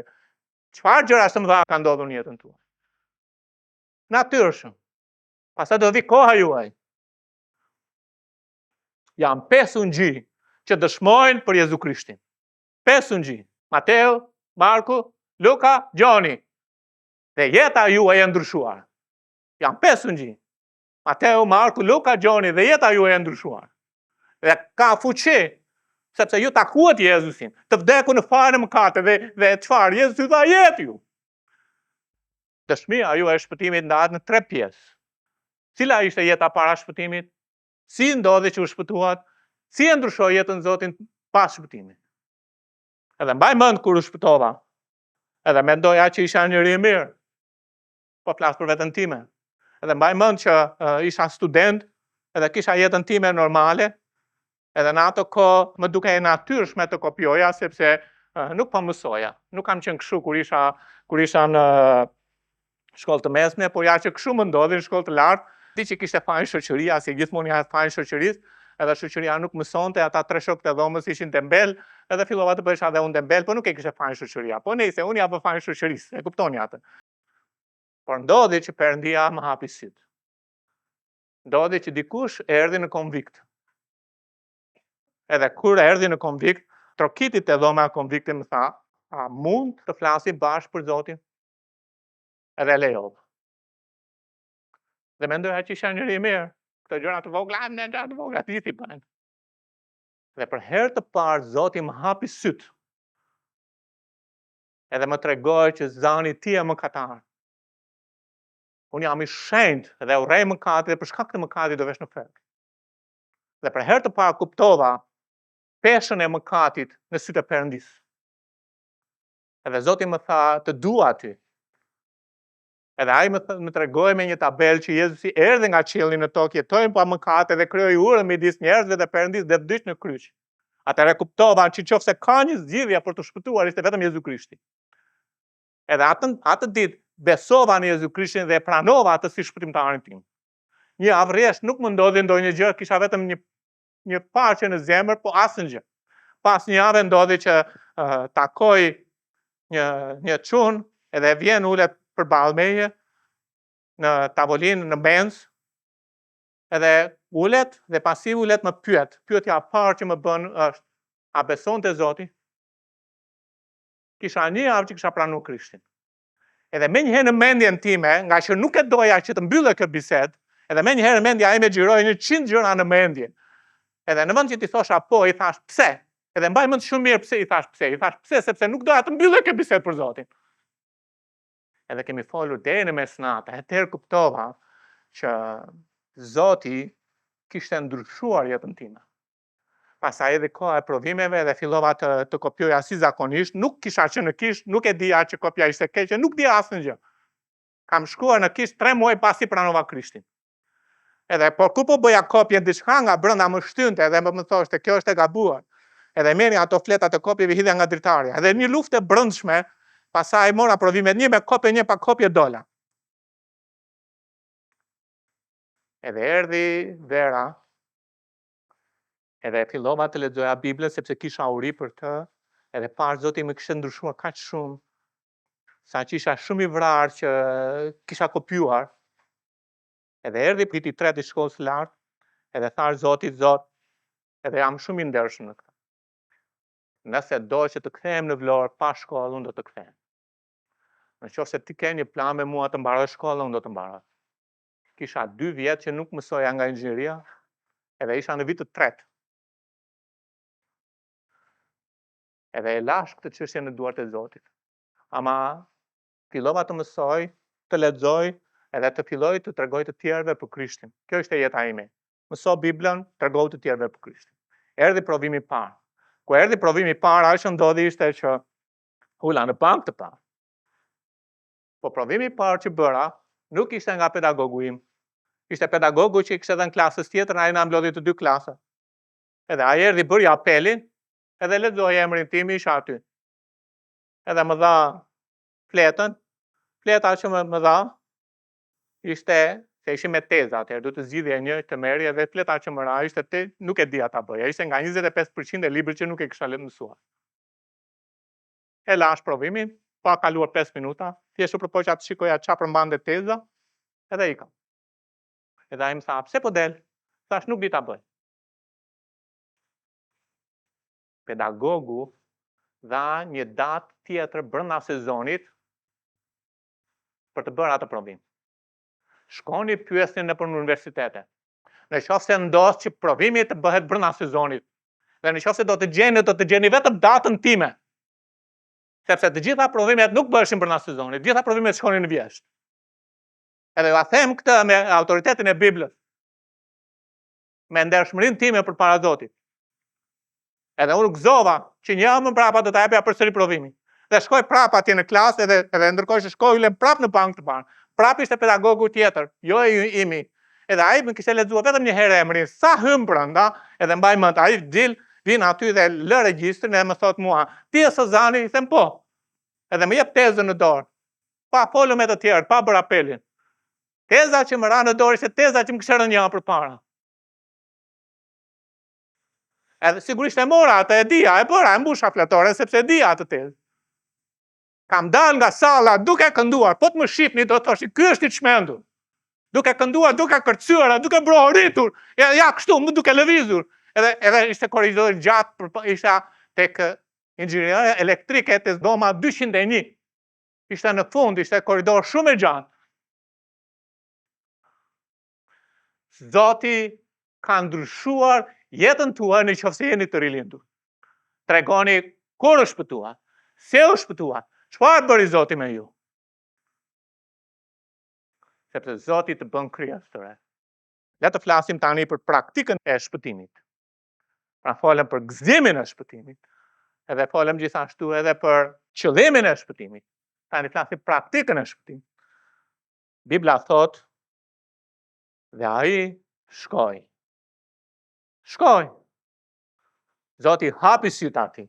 çfarë gjëra të mëdha ka ndodhur në jetën tuaj. Natyrshëm. Pastaj do vi koha juaj. Janë pesë ungjij që dëshmojnë për Jezu Krishtin. Pesë ungjij. Mateu, Marku, Luka, Gjoni. Dhe jeta juaj e ndryshuar. Janë pesë ungjij. Mateu, Marku, Luka, Gjoni dhe jeta juaj e ndryshuar. Dhe ka fuqi, sepse ju takuat Jezusin, të vdekur në fajin e mëkate dhe dhe çfarë Jezusi dha jetë ju. Dëshmia juaj e shpëtimit ndahet në tre pjesë. Cila ishte jeta para shpëtimit? Si ndodhi që u shpëtuat? Si e ndryshoi jetën Zoti pas shpëtimit? Edhe mbaj mend kur u shpëtova. Edhe mendoja që isha njeri i mirë. Po flas për veten time. Edhe mbaj mend që uh, isha student, edhe kisha jetën time normale, edhe në ato kohë më dukej e natyrshme të kopjoja sepse uh, nuk po mësoja. Nuk kam qenë kështu kur isha kur isha në shkollë të mesme, por ja që kështu më ndodhi në shkollë të lartë, di që kishte fajin shoqëria, si gjithmonë ja fajin shoqërisë, edhe shoqëria nuk mësonte, ata tre shokët e dhomës ishin dembel, edhe fillova të bëhesha edhe unë dembel, po nuk e kishte fajin shoqëria. Po nejse, unë ja vë fajin shoqërisë, e kuptoni atë. Por ndodhi që Perëndia më hapi sytë. Ndodhi që dikush erdhi në konvikt. Edhe kur erdhi në konvikt, trokiti te dhoma e konviktit më tha, a mund të flasim bashkë për Zotin? Edhe e lejova. Dhe mendoja që isha njeri i mirë. Këto gjëra të vogla, ne gjëra të vogla, të gjithë i bëjnë. Dhe për herë të parë Zoti më hapi sytë. Edhe më tregoi që Zani ti je mëkatar. Unë jam i shenjtë dhe urrej mëkatin dhe për shkak të mëkatit do vesh në ferr. Dhe për herë të parë kuptova peshën e mëkatit në sytë e Perëndisë. Edhe Zoti më tha, të dua ty. Edhe ai më, më tregoi me një tabelë që Jezusi erdhi nga qielli në tokë, jetoi pa mëkate dhe krijoi urën midis njerëzve dhe Perëndisë dhe vdiq në kryq. Atëherë kuptova që nëse ka një zgjidhje për të shpëtuar ishte vetëm Jezu Krishti. Edhe atë atë ditë besova në Jezu Krishtin dhe e pranova atë si shpëtimtarin tim. Një javë rresht nuk më ndodhi ndonjë gjë, kisha vetëm një një paqe në zemër, po asnjë gjë. Pas një jave ndodhi që uh, takoj një një çun edhe vjen ulet përballë meje në tavolinë në mensë edhe ulet dhe pasi ulet më pyet. Pyetja e parë që më bën është a beson te Zoti? Kisha një javë që kisha pranuar Krishtin. Edhe menjëherë në mendjen time, nga që nuk e doja që të mbyllej kjo bisedë, edhe menjëherë në mendja ime xhiroi një qind gjëra në mendje. Edhe në vend që t'i thosha po, i thash pse? Edhe mbaj mend shumë mirë pse i thash pse. I thash pse sepse nuk doja të mbyllej kjo bisedë për Zotin. Edhe kemi folur deri në mesnatë. Atëherë kuptova që Zoti kishte ndryshuar jetën time. Pastaj erdhi koha e provimeve dhe fillova të të kopjoja si zakonisht, nuk kisha qenë në kishë, nuk e dija që kopja ishte e keqe, nuk dija asnjë gjë. Kam shkuar në kishë 3 muaj pasi pranova Krishtin. Edhe por kur po bëja kopje diçka nga brenda më shtynte edhe më, më thoshte kjo është e gabuar. Edhe merrja ato fletat e kopjeve hidhja nga dritarja. Edhe një luftë e brendshme, pastaj mora provimet një me kopje, një pa kopje dola. Edhe erdhi vera, Edhe fillova të lexoja Biblën sepse kisha uri për të, edhe pashë Zoti më kishte ndryshuar kaq shumë, sa që isha shumë i vrarë që kisha kopjuar. Edhe erdhi viti i tretë i shkollës së lartë, edhe thashë Zotit, Zot, edhe jam shumë i ndershëm në këtë. Nëse do që të kthehem në Vlorë pa shkollë, unë do të kthehem. Në qoftë se ti ke një plan me mua të mbaroj shkollën, unë do të mbaroj. Kisha dy vjet që nuk mësoja nga inxhinieria, edhe isha në vit të tretë. Edhe e lashë këtë çështje në duart e Zotit. Ama fillova të mësoj, të lexoj edhe të filloj të tregoj të tjerëve për Krishtin. Kjo ishte jeta ime. Mëso Biblën, tregoju të tjerëve për Krishtin. Erdhi provimi i parë. Kur erdhi provimi i parë, ajo që ndodhi ishte që ula në bankë të parë. Po provimi i parë që bëra nuk ishte nga pedagogu im. Ishte pedagogu që i kishte dhënë klasës tjetër, ai na mblodhi të dy klasat. Edhe ai erdhi bëri apelin, edhe lexoi emrin tim isha aty. Edhe më dha fletën, fleta që më, më dha ishte se ishim me teza atëherë, duhet të zgjidhje një të merrje dhe fleta që më ra ishte te, nuk e dija ta bëja, ishte nga 25% e librit që nuk e kisha mësuar. E lashë provimin, pa kaluar 5 minuta, thjesht u përpoqa të shikoja ça përmbante teza, edhe ika. Edhe ai më tha, pse po del? Thashë nuk di ta bëj. Pedagogu dha një datë tjetër brenda sezonit për të bërë atë provim. Shkoni pyesni nëpër universitete. Në qoftë se ndodh që provimi të bëhet brenda sezonit, dhe në qoftë se do të gjeni, do të gjeni vetëm datën time. Sepse të gjitha provimet nuk bëheshin brenda sezonit, të gjitha provimet shkonin në vjeshtë. Edhe jua them këtë me autoritetin e Biblës. Me ndershmërinë time përpara Zotit. Edhe unë u gëzova që një javë më prapa do ta jepja përsëri provimin. Dhe shkoj prapa atje në klasë edhe edhe ndërkohë që shkoj ulem prapë në bankë të parë. Prapë ishte pedagogu tjetër, jo i imi. Edhe ai më kishte lexuar vetëm një herë emrin, sa hym brenda, edhe mbaj mend, ai dil, vjen aty dhe lë regjistrin dhe më thotë mua, ti je Sozani? I them po. Edhe më jep tezën në dorë. Pa folur me të tjerët, pa bërë apelin. Teza që më ra në dorë ishte teza që më kishte rënë një javë përpara. Edhe sigurisht e mora atë e dija, e bëra, e mbusha fletoren sepse e dija atë tezë. Kam dalë nga salla duke kënduar, po të më shihni do të thoshit, ky është i çmendur. Duke kënduar, duke kërcyer, duke brohoritur, ja, ja kështu, më duke lëvizur. Edhe edhe ishte korridor gjatë, për, po, isha tek inxhinieria elektrike te dhoma 201. Ishte në fund, ishte korridor shumë e gjatë. Zoti ka ndryshuar jetën tuaj në qoftë se jeni të rilindur. Tregoni kur u shpëtuat, si u shpëtuat, çfarë bëri Zoti me ju. Sepse Zoti të bën krijesë të re. Le të flasim tani për praktikën e shpëtimit. Pra folëm për gëzimin e shpëtimit, edhe folëm gjithashtu edhe për qëllimin e shpëtimit. Tani flasim praktikën e shpëtimit. Bibla thotë dhe ai shkoi. Shkoi. Zoti hapi sytë atij.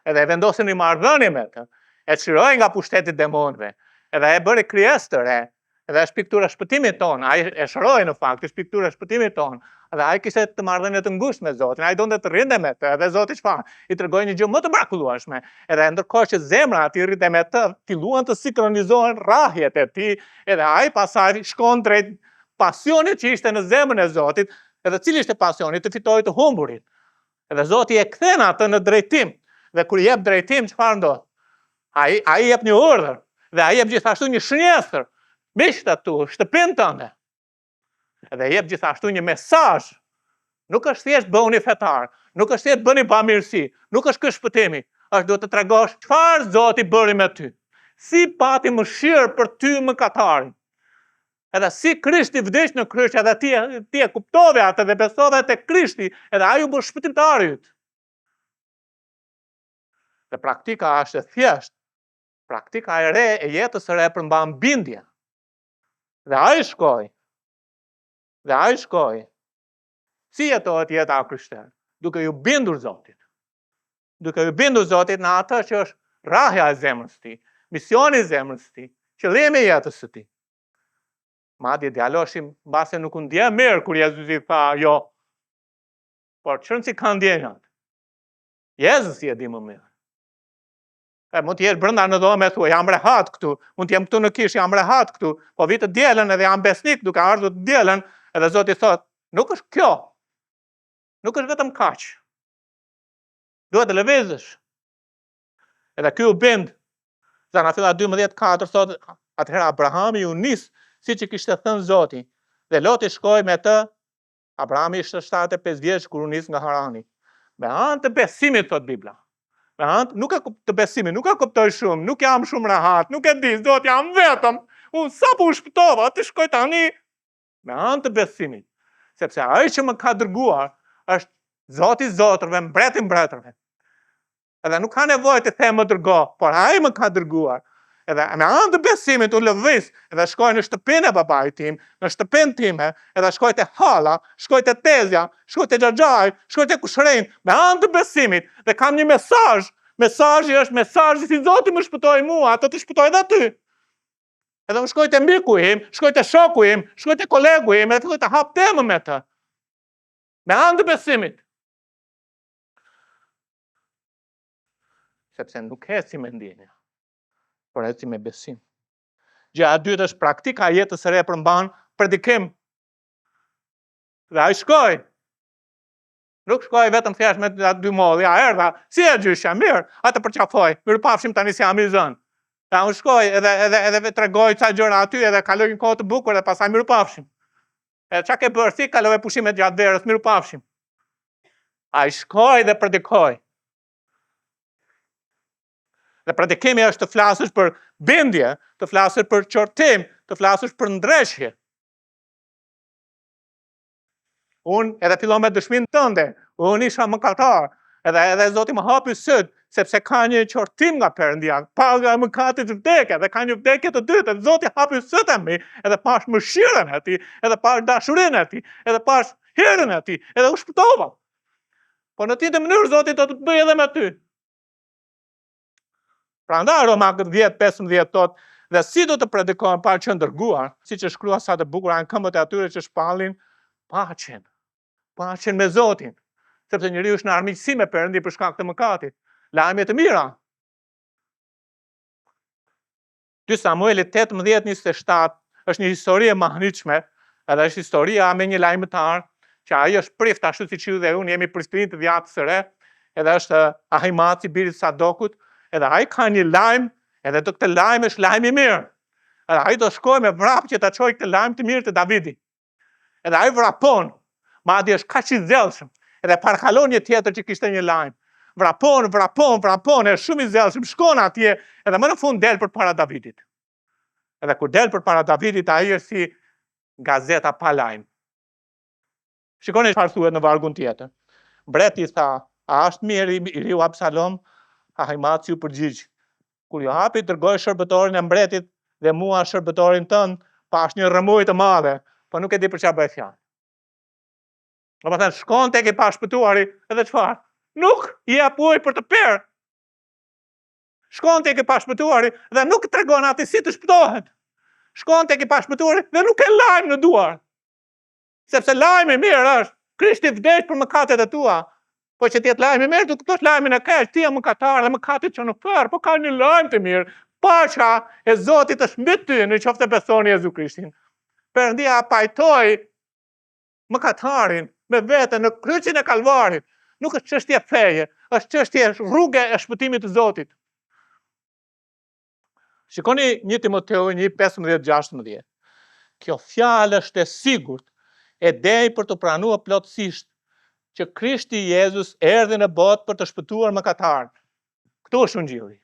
Edhe e vendosi në marrëdhënie me të. E çliroi nga pushteti i demonëve. Edhe e bëri krijesë të re. Edhe është piktura e shpëtimit tonë. Ai e shëroi në fakt, është piktura e shpëtimit tonë. Edhe ai kishte të marrëdhënie të ngushtë me Zotin. Ai donte të rrinte me të. Edhe Zoti çfarë? I tregoi një gjë më të mrekullueshme. Edhe ndërkohë që zemra e tij rrinte me të, filluan të sinkronizohen rrahjet e tij, edhe ai pastaj shkon drejt pasionit që ishte në zemrën e Zotit, edhe cili ishte pasioni të fitojë të humburit. Edhe Zoti e kthen atë në drejtim. Dhe kur i jep drejtim, çfarë ndodh? Ai ai jep një urdhër dhe ai jep gjithashtu një shënjestër. Miqtë e tu, shtëpinë tënde. Edhe jep gjithashtu një mesazh. Nuk është thjesht bëhuni fetar, nuk është thjesht bëni bamirësi, nuk është ky shpëtimi. Është duhet të tregosh çfarë Zoti bëri me ty. Si pati mëshirë për ty mëkatarin. Edhe si Krishti vdiq në kryq edhe ti, ti e kuptove atë dhe besove te Krishti, edhe ai u bë shpëtimtari yt. Dhe praktika është e thjeshtë. Praktika e re e jetës së re përmban bindje. Dhe ai shkoi. Dhe ai shkoi. Si jetohet jeta e krishterë? Duke iu bindur Zotit. Duke iu bindur Zotit në atë që është rrahja e zemrës së tij, misioni i zemrës së tij, qëllimi i jetës së tij. Madje djaloshi mbase nuk u ndje mirë kur Jezusi tha jo. Por ç'rëndësi kanë ndjenjat? Jezusi e di më mirë. E mund të jesh brenda në dhomë e thua, jam rehat këtu, mund të jem këtu në kishë, jam rehat këtu, po vij të dielën edhe jam besnik duke ardhur të dielën, edhe Zoti thotë, nuk është kjo. Nuk është vetëm kaq. Duhet të lëvizësh. Edhe ky u bind. Zanafilla 12:4 thotë, atëherë Abrahami u nis siç i kishte thënë Zoti, dhe Loti shkoi me të. Abrahami ishte 75 vjeç kur u nis nga Harani. Me anë të besimit thotë Bibla. Me anë nuk e të besimit, nuk e kuptoj shumë, nuk jam shumë rehat, nuk e di, Zot jam vetëm. Unë sapo u shpëtova, të shkoj tani me anë të besimit, sepse ai që më ka dërguar është Zoti i zotërve, mbreti i mbretërve. Edhe nuk ka nevojë të them më dërgo, por ai më ka dërguar. Edhe me anë të besimit u lëviz edhe shkoj në shtëpinë e babait tim, në shtëpinë time, edhe shkoj te halla, shkoj te tezja, shkoj te xhaxhai, shkoj te kushërinjtë, me anë të besimit dhe kam një mesazh. Mesazhi është mesazhi si Zoti më shpëtoi mua, do të shpëtojë edhe ty. Edhe unë shkoj te miku im, shkoj te shoku im, shkoj te kolegu im, edhe filloj të hap temën me të. Me anë të besimit. Sepse nuk ecim me ndjenja, por ecim me besim. Gjëja e dytë është praktika e jetës së re përmban predikim. Dhe ai shkoi. Nuk shkoi vetëm thjesht me dy mollë, ja erdha, si je gjyshja, mirë, a të përqafoj, mirupafshim tani se jam i zënë. Dhe unë shkoi edhe, edhe, edhe tregoi ca gjëra aty edhe kaloi një kohë të bukur dhe pastaj mirupafshim. E ça ke bërë, si kalove pushimet gjatë verës, mirupafshim. Ai shkoi dhe predikoi. Dhe predikimi është të flasësh për bindje, të flasësh për qortim, të flasësh për ndreqje. Unë edhe fillon me dëshminë tënde, unë isha mëkatar, edhe edhe Zoti më hapi sytë, sepse ka një qortim nga Perëndia, paga e mëkatit vdekje, dhe ka një vdekje të dytë, edhe Zoti hapi sytë e mi, edhe pashë mëshirën e tij, edhe pashë dashurinë e tij, edhe pashë hirin e tij, edhe u shpëtova. Po në të njëjtën mënyrë Zoti do të bëjë edhe me ty. Prandaj Romakët 10, 15 thotë, dhe si do të predikojnë pa qenë dërguar, siç është shkruar sa të bukura janë këmbët e atyre që shpallin paqen, paqen me Zotin, sepse njeriu është në armiqësi me Perëndinë për shkak të mëkatit. Lajme të mira. 2 Samueli 18:27 është një histori e mahnitshme, edhe është historia me një lajmëtar që ai është prift ashtu siç ju dhe unë jemi priftërinj të dhjatës së re, edhe është Ahimaci biri i Sadokut, edhe ai ka një lajm, edhe do këtë lajm është lajm i mirë. Edhe ai do shkojë me vrap që ta çojë këtë lajm të mirë te Davidi. Edhe ai vrapon, madje është kaq i zellshëm, edhe parakalon një tjetër që kishte një lajm. Vrapon, vrapon, vrapon, është shumë i zellshëm, shkon atje, edhe më në fund del përpara Davidit. Edhe kur del përpara Davidit, ai është si gazeta pa lajm. Shikoni çfarë thuhet në vargun tjetër. Mbreti tha, a është mirë i riu Absalom? Ahimaci u përgjigj, Kur Joabi dërgoi shërbëtorin e mbretit dhe mua shërbëtorin tënd, pashë një rrëmujë të madhe, po nuk e di për çfarë bëhej fjalë. Domethënë, shkon tek i pashpëtuari, edhe çfarë? Nuk i jep ujë për të pirë. Shkon tek i pashpëtuari dhe nuk tregon atij si të shpëtohet. Shkon tek i pashpëtuari dhe nuk ke lajm në duar. Sepse lajmi i mirë është, Krishti vdiq për mëkatet e tua. Po që të jetë lajm i mirë, do të kuptosh lajmin e keq, ti je mëkatar dhe mëkati të çon në ferr, po ka një lajm të mirë. Paqa e Zotit është mbi ty në qoftë se beson Jezu Krishtin. Perëndia pajtoi mëkatarin me vete në kryqin e Kalvarit. Nuk është çështje feje, është çështje rruge e shpëtimit të Zotit. Shikoni 1 Timoteu 1, 15, 16. Kjo fjalë është e sigurt, e denjë për t'u pranuar plotësisht, që Krishti Jezus erdhi në botë për të shpëtuar mëkatarët. Këtu është ungjilli.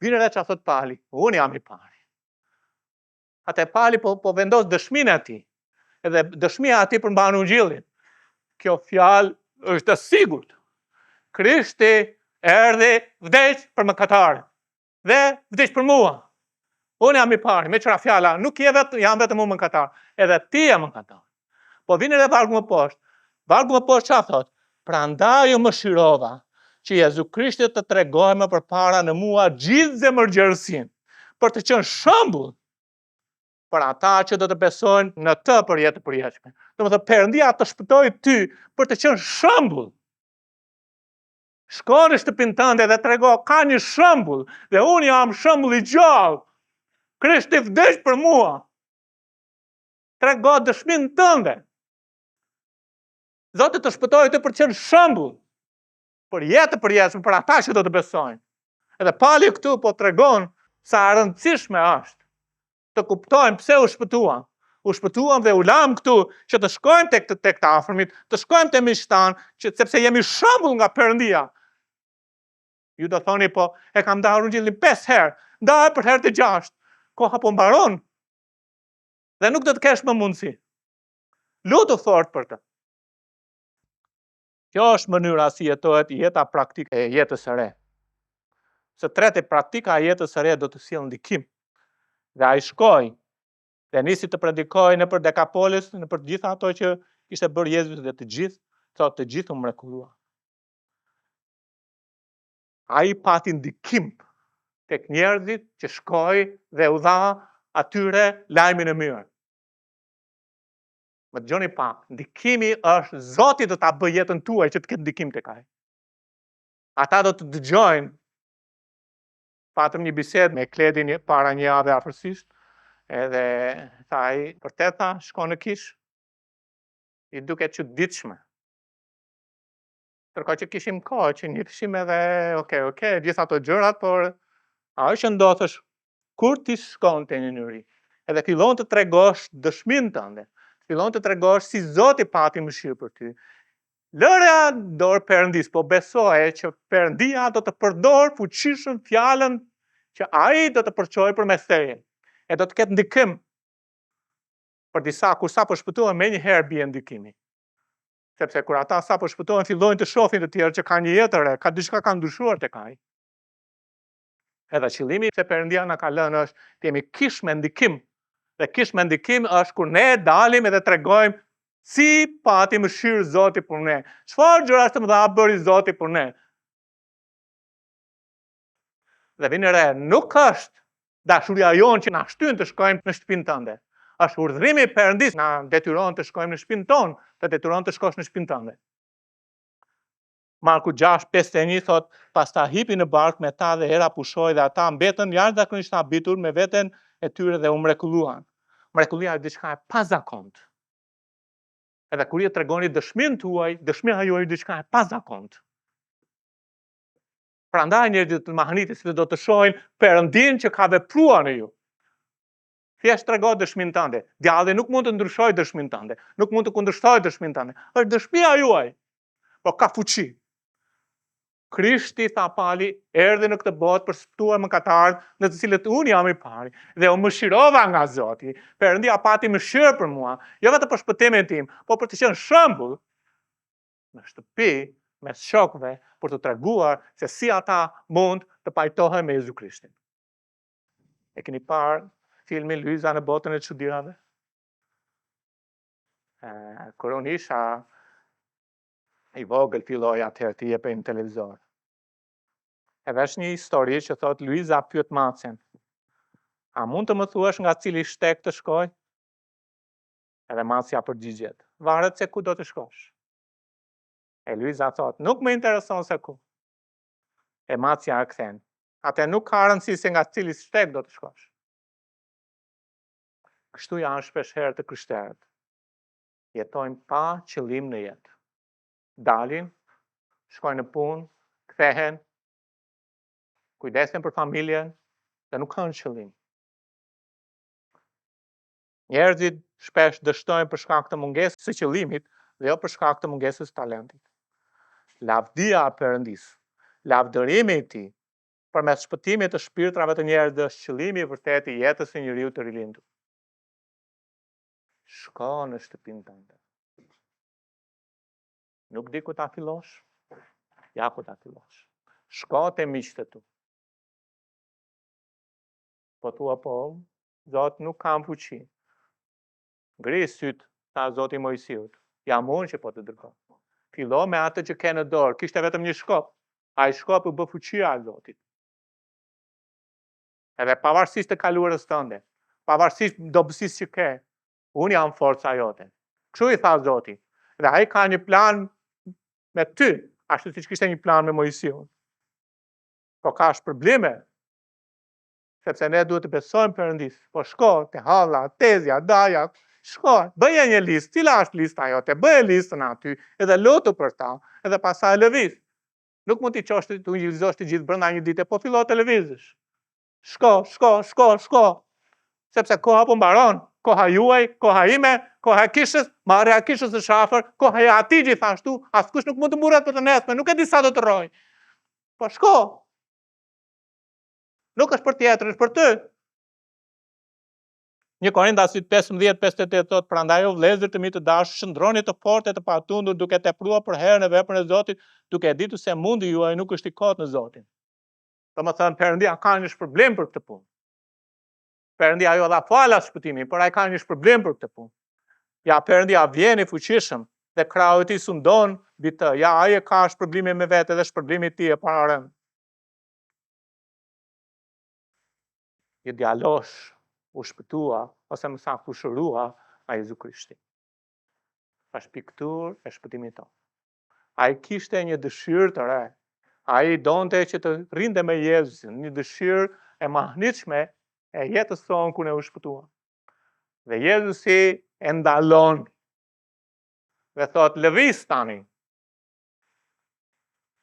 Vini re ça thotë Pali, unë jam i pari. Atë Pali po, po vendos dëshminë e tij. Edhe dëshmia e tij përmban ungjillin. Kjo fjalë është e sigurt. Krishti erdhi vdiq për mëkatarët. Dhe vdiq për mua. Unë jam i pari, meqë ra fjala, nuk je vetëm, jam vetëm unë mëkatar, edhe ti je mëkatar. Po vini re vargu më poshtë. Vargu më poshtë çfarë thotë? Prandaj u mëshirova që Jezu Krishti të tregojë më përpara në mua gjithë zemërgjerësinë, për të qenë shembull për ata që do të besojnë në të për jetë të përjetshme. Domethënë Perëndia të shpëtoi ty për të qenë shembull. Shko në shtëpinë tënde dhe trego, ka një shembull dhe unë jam shembull i gjallë. Krishti vdiq për mua. Trego dëshminë tënde. Zoti të shpëtoi ty për të qenë shembull për jetë të përjetshme për ata që do të besojnë. Edhe Pali këtu po tregon sa e rëndësishme është të kuptojmë pse u shpëtuam. U shpëtuam dhe u lamë këtu që të shkojmë tek të tek të afërmit, të shkojmë te miqtë tanë, që sepse jemi shembull nga Perëndia. Ju do thoni po, e kam ndarë ungjillin 5 herë, ndaje për herë të gjashtë. Koha po mbaron. Dhe nuk do të kesh më mundësi. Lutu fort për të. Kjo është mënyra si jetohet jeta praktike e jetës së re. Së treti, praktika e jetës së re do të sjellë ndikim. Dhe ai shkoi dhe nisi të predikojë nëpër Dekapolis, nëpër të gjitha ato që kishte bërë Jezusi dhe të gjithë, thotë të gjithë u mrekulluan. Ai pati ndikim tek njerëzit që shkoi dhe u dha atyre lajmin e mirë. Më dëgjoni pak, ndikimi është Zoti do ta bëjë jetën tuaj që të ketë ndikim tek ai. Ata do të dëgjojnë. Patëm një bisedë me Kledin para një jave afërsisht, edhe tha ai, vërtet tha, shkon në kishë, i duket çuditshme. Ndërkohë që kishim kohë që njiheshim edhe, ok, ok, gjithë ato gjërat, por ajo që ndodh është kur ti shkon te një njeri, edhe fillon të tregosh dëshminë tënde, fillon të tregosh si Zoti pati mëshirë për ty. Lërja dorë Perëndisë, po besoje që Perëndia do të përdorë fuqishëm fjalën që ai do të përçojë përmes teje. E do të ketë ndikim. Për disa kur sapo shpëtohen menjëherë bie ndikimi. Sepse kur ata sapo shpëtohen fillojnë të shohin të tjerë që kanë një jetë të re, ka diçka ka ndryshuar tek ai. Edhe qëllimi se Perëndia na ka lënë është të jemi kishë me ndikim. Dhe kishë me ndikim është kur ne dalim edhe tregojmë si pati mëshirë Zoti për ne. Çfarë gjërash të mëdha bëri Zoti për ne? Dhe vini re, nuk është dashuria jonë që na shtyn të shkojmë në shtëpinë tënde. Është urdhërimi i Perëndisë na detyron të shkojmë në shtëpinë tonë, të detyron të shkosh në shtëpinë tënde. Marku 6:51 thotë, pastaj hipi në barkë me ta dhe era pushoi dhe ata mbetën jashtëzakonisht të habitur me veten e tyre dhe u mrekulluan. Mrekullia është diçka e pazakontë. Edhe kur ju tregoni dëshminë tuaj, dëshmia juaj është diçka e pazakontë. Prandaj njerëzit do të mahniten sepse do të shohin Perëndinë që ka vepruar në ju. Thjesht trego dëshminë tënde. Djalli nuk mund të ndryshojë dëshminë tënde, nuk mund të kundërshtojë dëshminë tënde. Është dëshmia juaj. Po ka fuqi. Krishti, tha Pali, erdhi në këtë botë për të shpëtuar mëkatarët, në të cilët unë jam i pari, dhe u mëshirova nga Zoti. Perëndia pati mëshirë për mua, jo vetëm për shpëtimin tim, po për të qenë shembull në shtëpi mes shokëve për të treguar se si ata mund të pajtohen me Jezu Krishtin. E keni parë filmin Luiza në botën e çudirave? Kur unë isha i vogël filloi atëherë të jepej në televizor. Edhe është një histori që thotë Luiza pyet macen. A mund të më thuash nga cili shteg të shkoj? Edhe macja përgjigjet, varet se ku do të shkosh. E Luiza thotë, nuk më intereson se ku. E macja e kthen, atëherë nuk ka rëndësi se nga cili shteg do të shkosh. Kështu janë shpesh herë të krishterët. Jetojnë pa qëllim në jetë. Dalin, shkojnë në punë, kthehen, kujdesen për familjen dhe nuk kanë qëllim. Njerëzit shpesh dështojnë për shkak të mungesës së qëllimit dhe jo për shkak të mungesës së talentit. Lavdia e Perëndisë, lavdërimi i Tij, përmes shpëtimit të shpirtrave të njerëzve është qëllimi i vërtetë i jetës së njeriut të rilindur. Shko në shtëpinë tënde. Nuk di ku ta fillosh? Ja ku ta fillosh. Shko te miqtë e tu. Po thua po, Zot nuk kam fuqi. Ngri sytë, tha Zoti Moisiut, jam unë që po të dërgoj. Fillo me atë që ke në dorë, kishte vetëm një shkop. Ai shkop u bë fuqia e Zotit. Edhe pavarësisht të kaluarës tënde, pavarësisht dobësisë që ke, unë jam forca jote. Kështu i tha Zoti. Dhe ai ka një plan me ty. Ashtu siç kishte një plan me Moisiun. Po ka shpërblime, sepse ne duhet të besojmë Perëndisë. Po shko te halla, tezja, daja, shko, bëje një listë, cila është lista jote, bëje listën aty, edhe lutu për ta, edhe pastaj lëviz. Nuk mund t'i çosh të ungjillëzosh të gjithë brenda një dite, po fillo të lëvizësh. Shko, shko, shko, shko. Sepse koha po mbaron, koha juaj, koha ime, koha e kishës, marrja e kishës është afër, koha e atij gjithashtu, askush nuk mund të mburret për të nesërmen, nuk e di sa do të rrojë. Po shko. Nuk është për tjetrin, është për ty. 1 Korintasit 15, 58 thotë, prandaj o vëllezër të mi të dashur, qëndroni të fortë e të patundur duke tepruar përherë në veprën e Zotit, duke e ditur se mundi juaj nuk është i kotë në Zotin. Domethënë, Perëndia ka një shpërblim për këtë punë. Perëndia ju dha falas shpëtimin, por ai ka një shpërblim për këtë punë. Ja, Perëndia vjen i fuqishëm dhe krahu i tij sundon mbi të. Ja, ai e ka shpërblimin me vete dhe shpërblimi i tij e pararend. Një djalosh u shpëtua, ose më saktë u shërua nga Jezu Krishti. Është pikturë e shpëtimit tonë. Ai kishte një dëshirë të re. Ai donte që të rrinte me Jezusin, një dëshirë e mahnitshme e jetës sonë kur ne u shpëtuam. Dhe Jezusi e ndalon dhe thotë lëviz tani.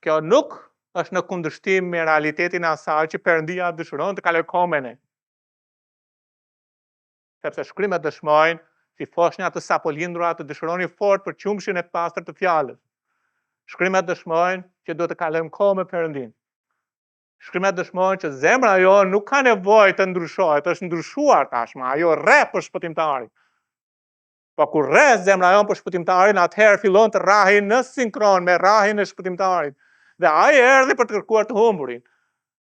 Kjo nuk është në kundërshtim me realitetin e asaj që Perëndia dëshiron të kalojë kohë me ne. Sepse shkrimet dëshmojnë si foshnja të sapolindura të dëshironi fort për qumështin e pastër të fjalës. Shkrimet dëshmojnë që duhet të kalojmë kohë me Perëndinë. Shkrimet dëshmojnë që zemra jonë nuk ka nevojë të ndryshohet, është ndryshuar tashmë, ajo rreh për shpëtimtarin. Po kur rreh zemra jonë për shpëtimtarin, atëherë fillon të rrahi në sinkron me rrahjen e shpëtimtarit. Dhe ai erdhi për të kërkuar të humburin.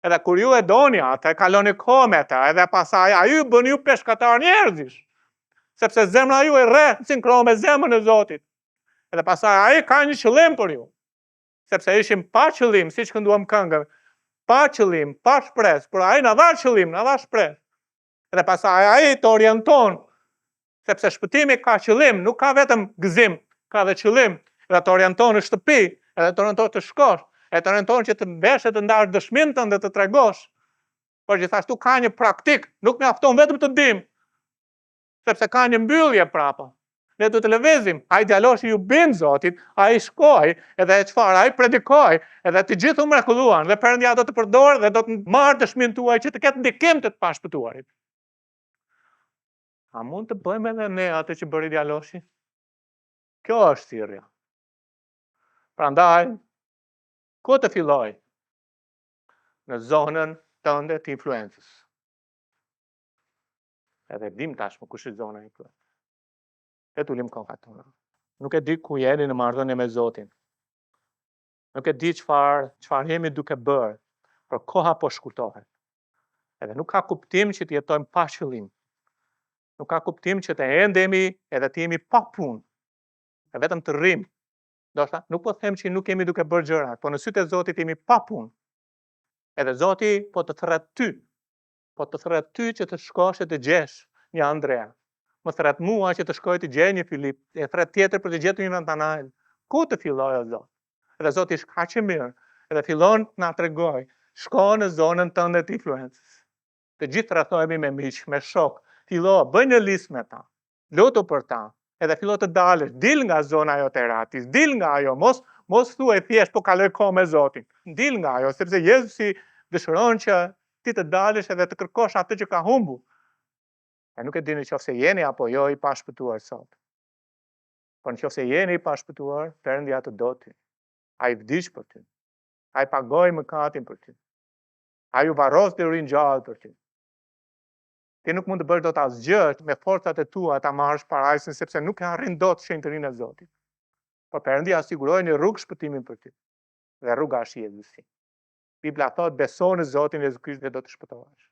Edhe kur ju e doni atë, kaloni kohë me të, edhe pastaj ai ju bën ju peshkatar njerëzish. Sepse zemra juaj rreh në sinkron me zemrën e Zotit. Edhe pastaj ai ka një qëllim për ju. Sepse ishim pa qëllim, siç kënduam këngën, pa qëllim, pa shpresë, por ai na dha qëllim, na dha shpresë. Edhe pastaj ai të orienton, sepse shpëtimi ka qëllim, nuk ka vetëm gëzim, ka dhe qëllim, edhe të orienton në shtëpi, edhe të orienton të shkosh, edhe të orienton që të vesh e të ndash dëshminë tënde të tregosh. Por gjithashtu ka një praktikë, nuk mjafton vetëm të dim, sepse ka një mbyllje prapa. Ne duhet të lëvizim. Ai djaloshi iu bind Zotit, ai shkoi, edhe çfarë, ai predikoi, edhe të gjithë u mrekulluan dhe Perëndia do të përdorë dhe do të marrë dëshminë tuaj që të ketë ndikim te të pashpëtuarit. A mund të bëjmë edhe ne atë që bëri djaloshi? Kjo është thirrja. Prandaj, ku të filloj? Në zonën tënde të influencës. Edhe dim tashmë kush është zona e influencës. Le të ulim kokat tona. Nuk e di ku jeni në marrëdhënie me Zotin. Nuk e di çfarë çfarë jemi duke bërë, por koha po shkurtohet. Edhe nuk ka kuptim që të jetojmë pa qëllim. Nuk ka kuptim që të endemi edhe të jemi pa punë. E vetëm të rrim. Ndoshta nuk po them që nuk jemi duke bërë gjëra, po në sytë e Zotit jemi pa punë. Edhe Zoti po të thërret ty Po të thërret ty që të shkosh e të gjesh një Andrea. Më thërret mua që të shkoj të gjej një Filip, e thërret tjetër për të gjetur një Natanael. Ku të filloj o Zot? Edhe Zoti është kaq i mirë, edhe fillon të na tregojë, shko në zonën tënde të influencës. Të gjithë rrethohemi me miq, me shokë. Fillo, bëj një listë me ta. Lutu për ta, edhe fillo të dalësh, dil nga zona jote e rehatisë, dil nga ajo, mos mos thuaj thjesht po kaloj kohë me Zotin. Dil nga ajo, sepse Jezusi dëshiron që ti të dalësh edhe të kërkosh atë që ka humbur. E nuk e di në qoftë se jeni apo jo i pashpëtuar sot. Por në qoftë se jeni i pashpëtuar, Perëndia të do ty. Ai vdiq për ty. Ai pagoi mëkatin për ty. Ai u varros dhe u ringjall për ty. Ti nuk mund të bësh dot asgjë me forcat e tua ta marrësh parajsën sepse nuk e arrin dot shenjtërinë e Zotit. Por Perëndia siguroi një rrugë shpëtimi për ty. Dhe rruga është Jezusi. Bibla thotë beso në Zotin Jezu Krisht dhe do të shpëtohesh.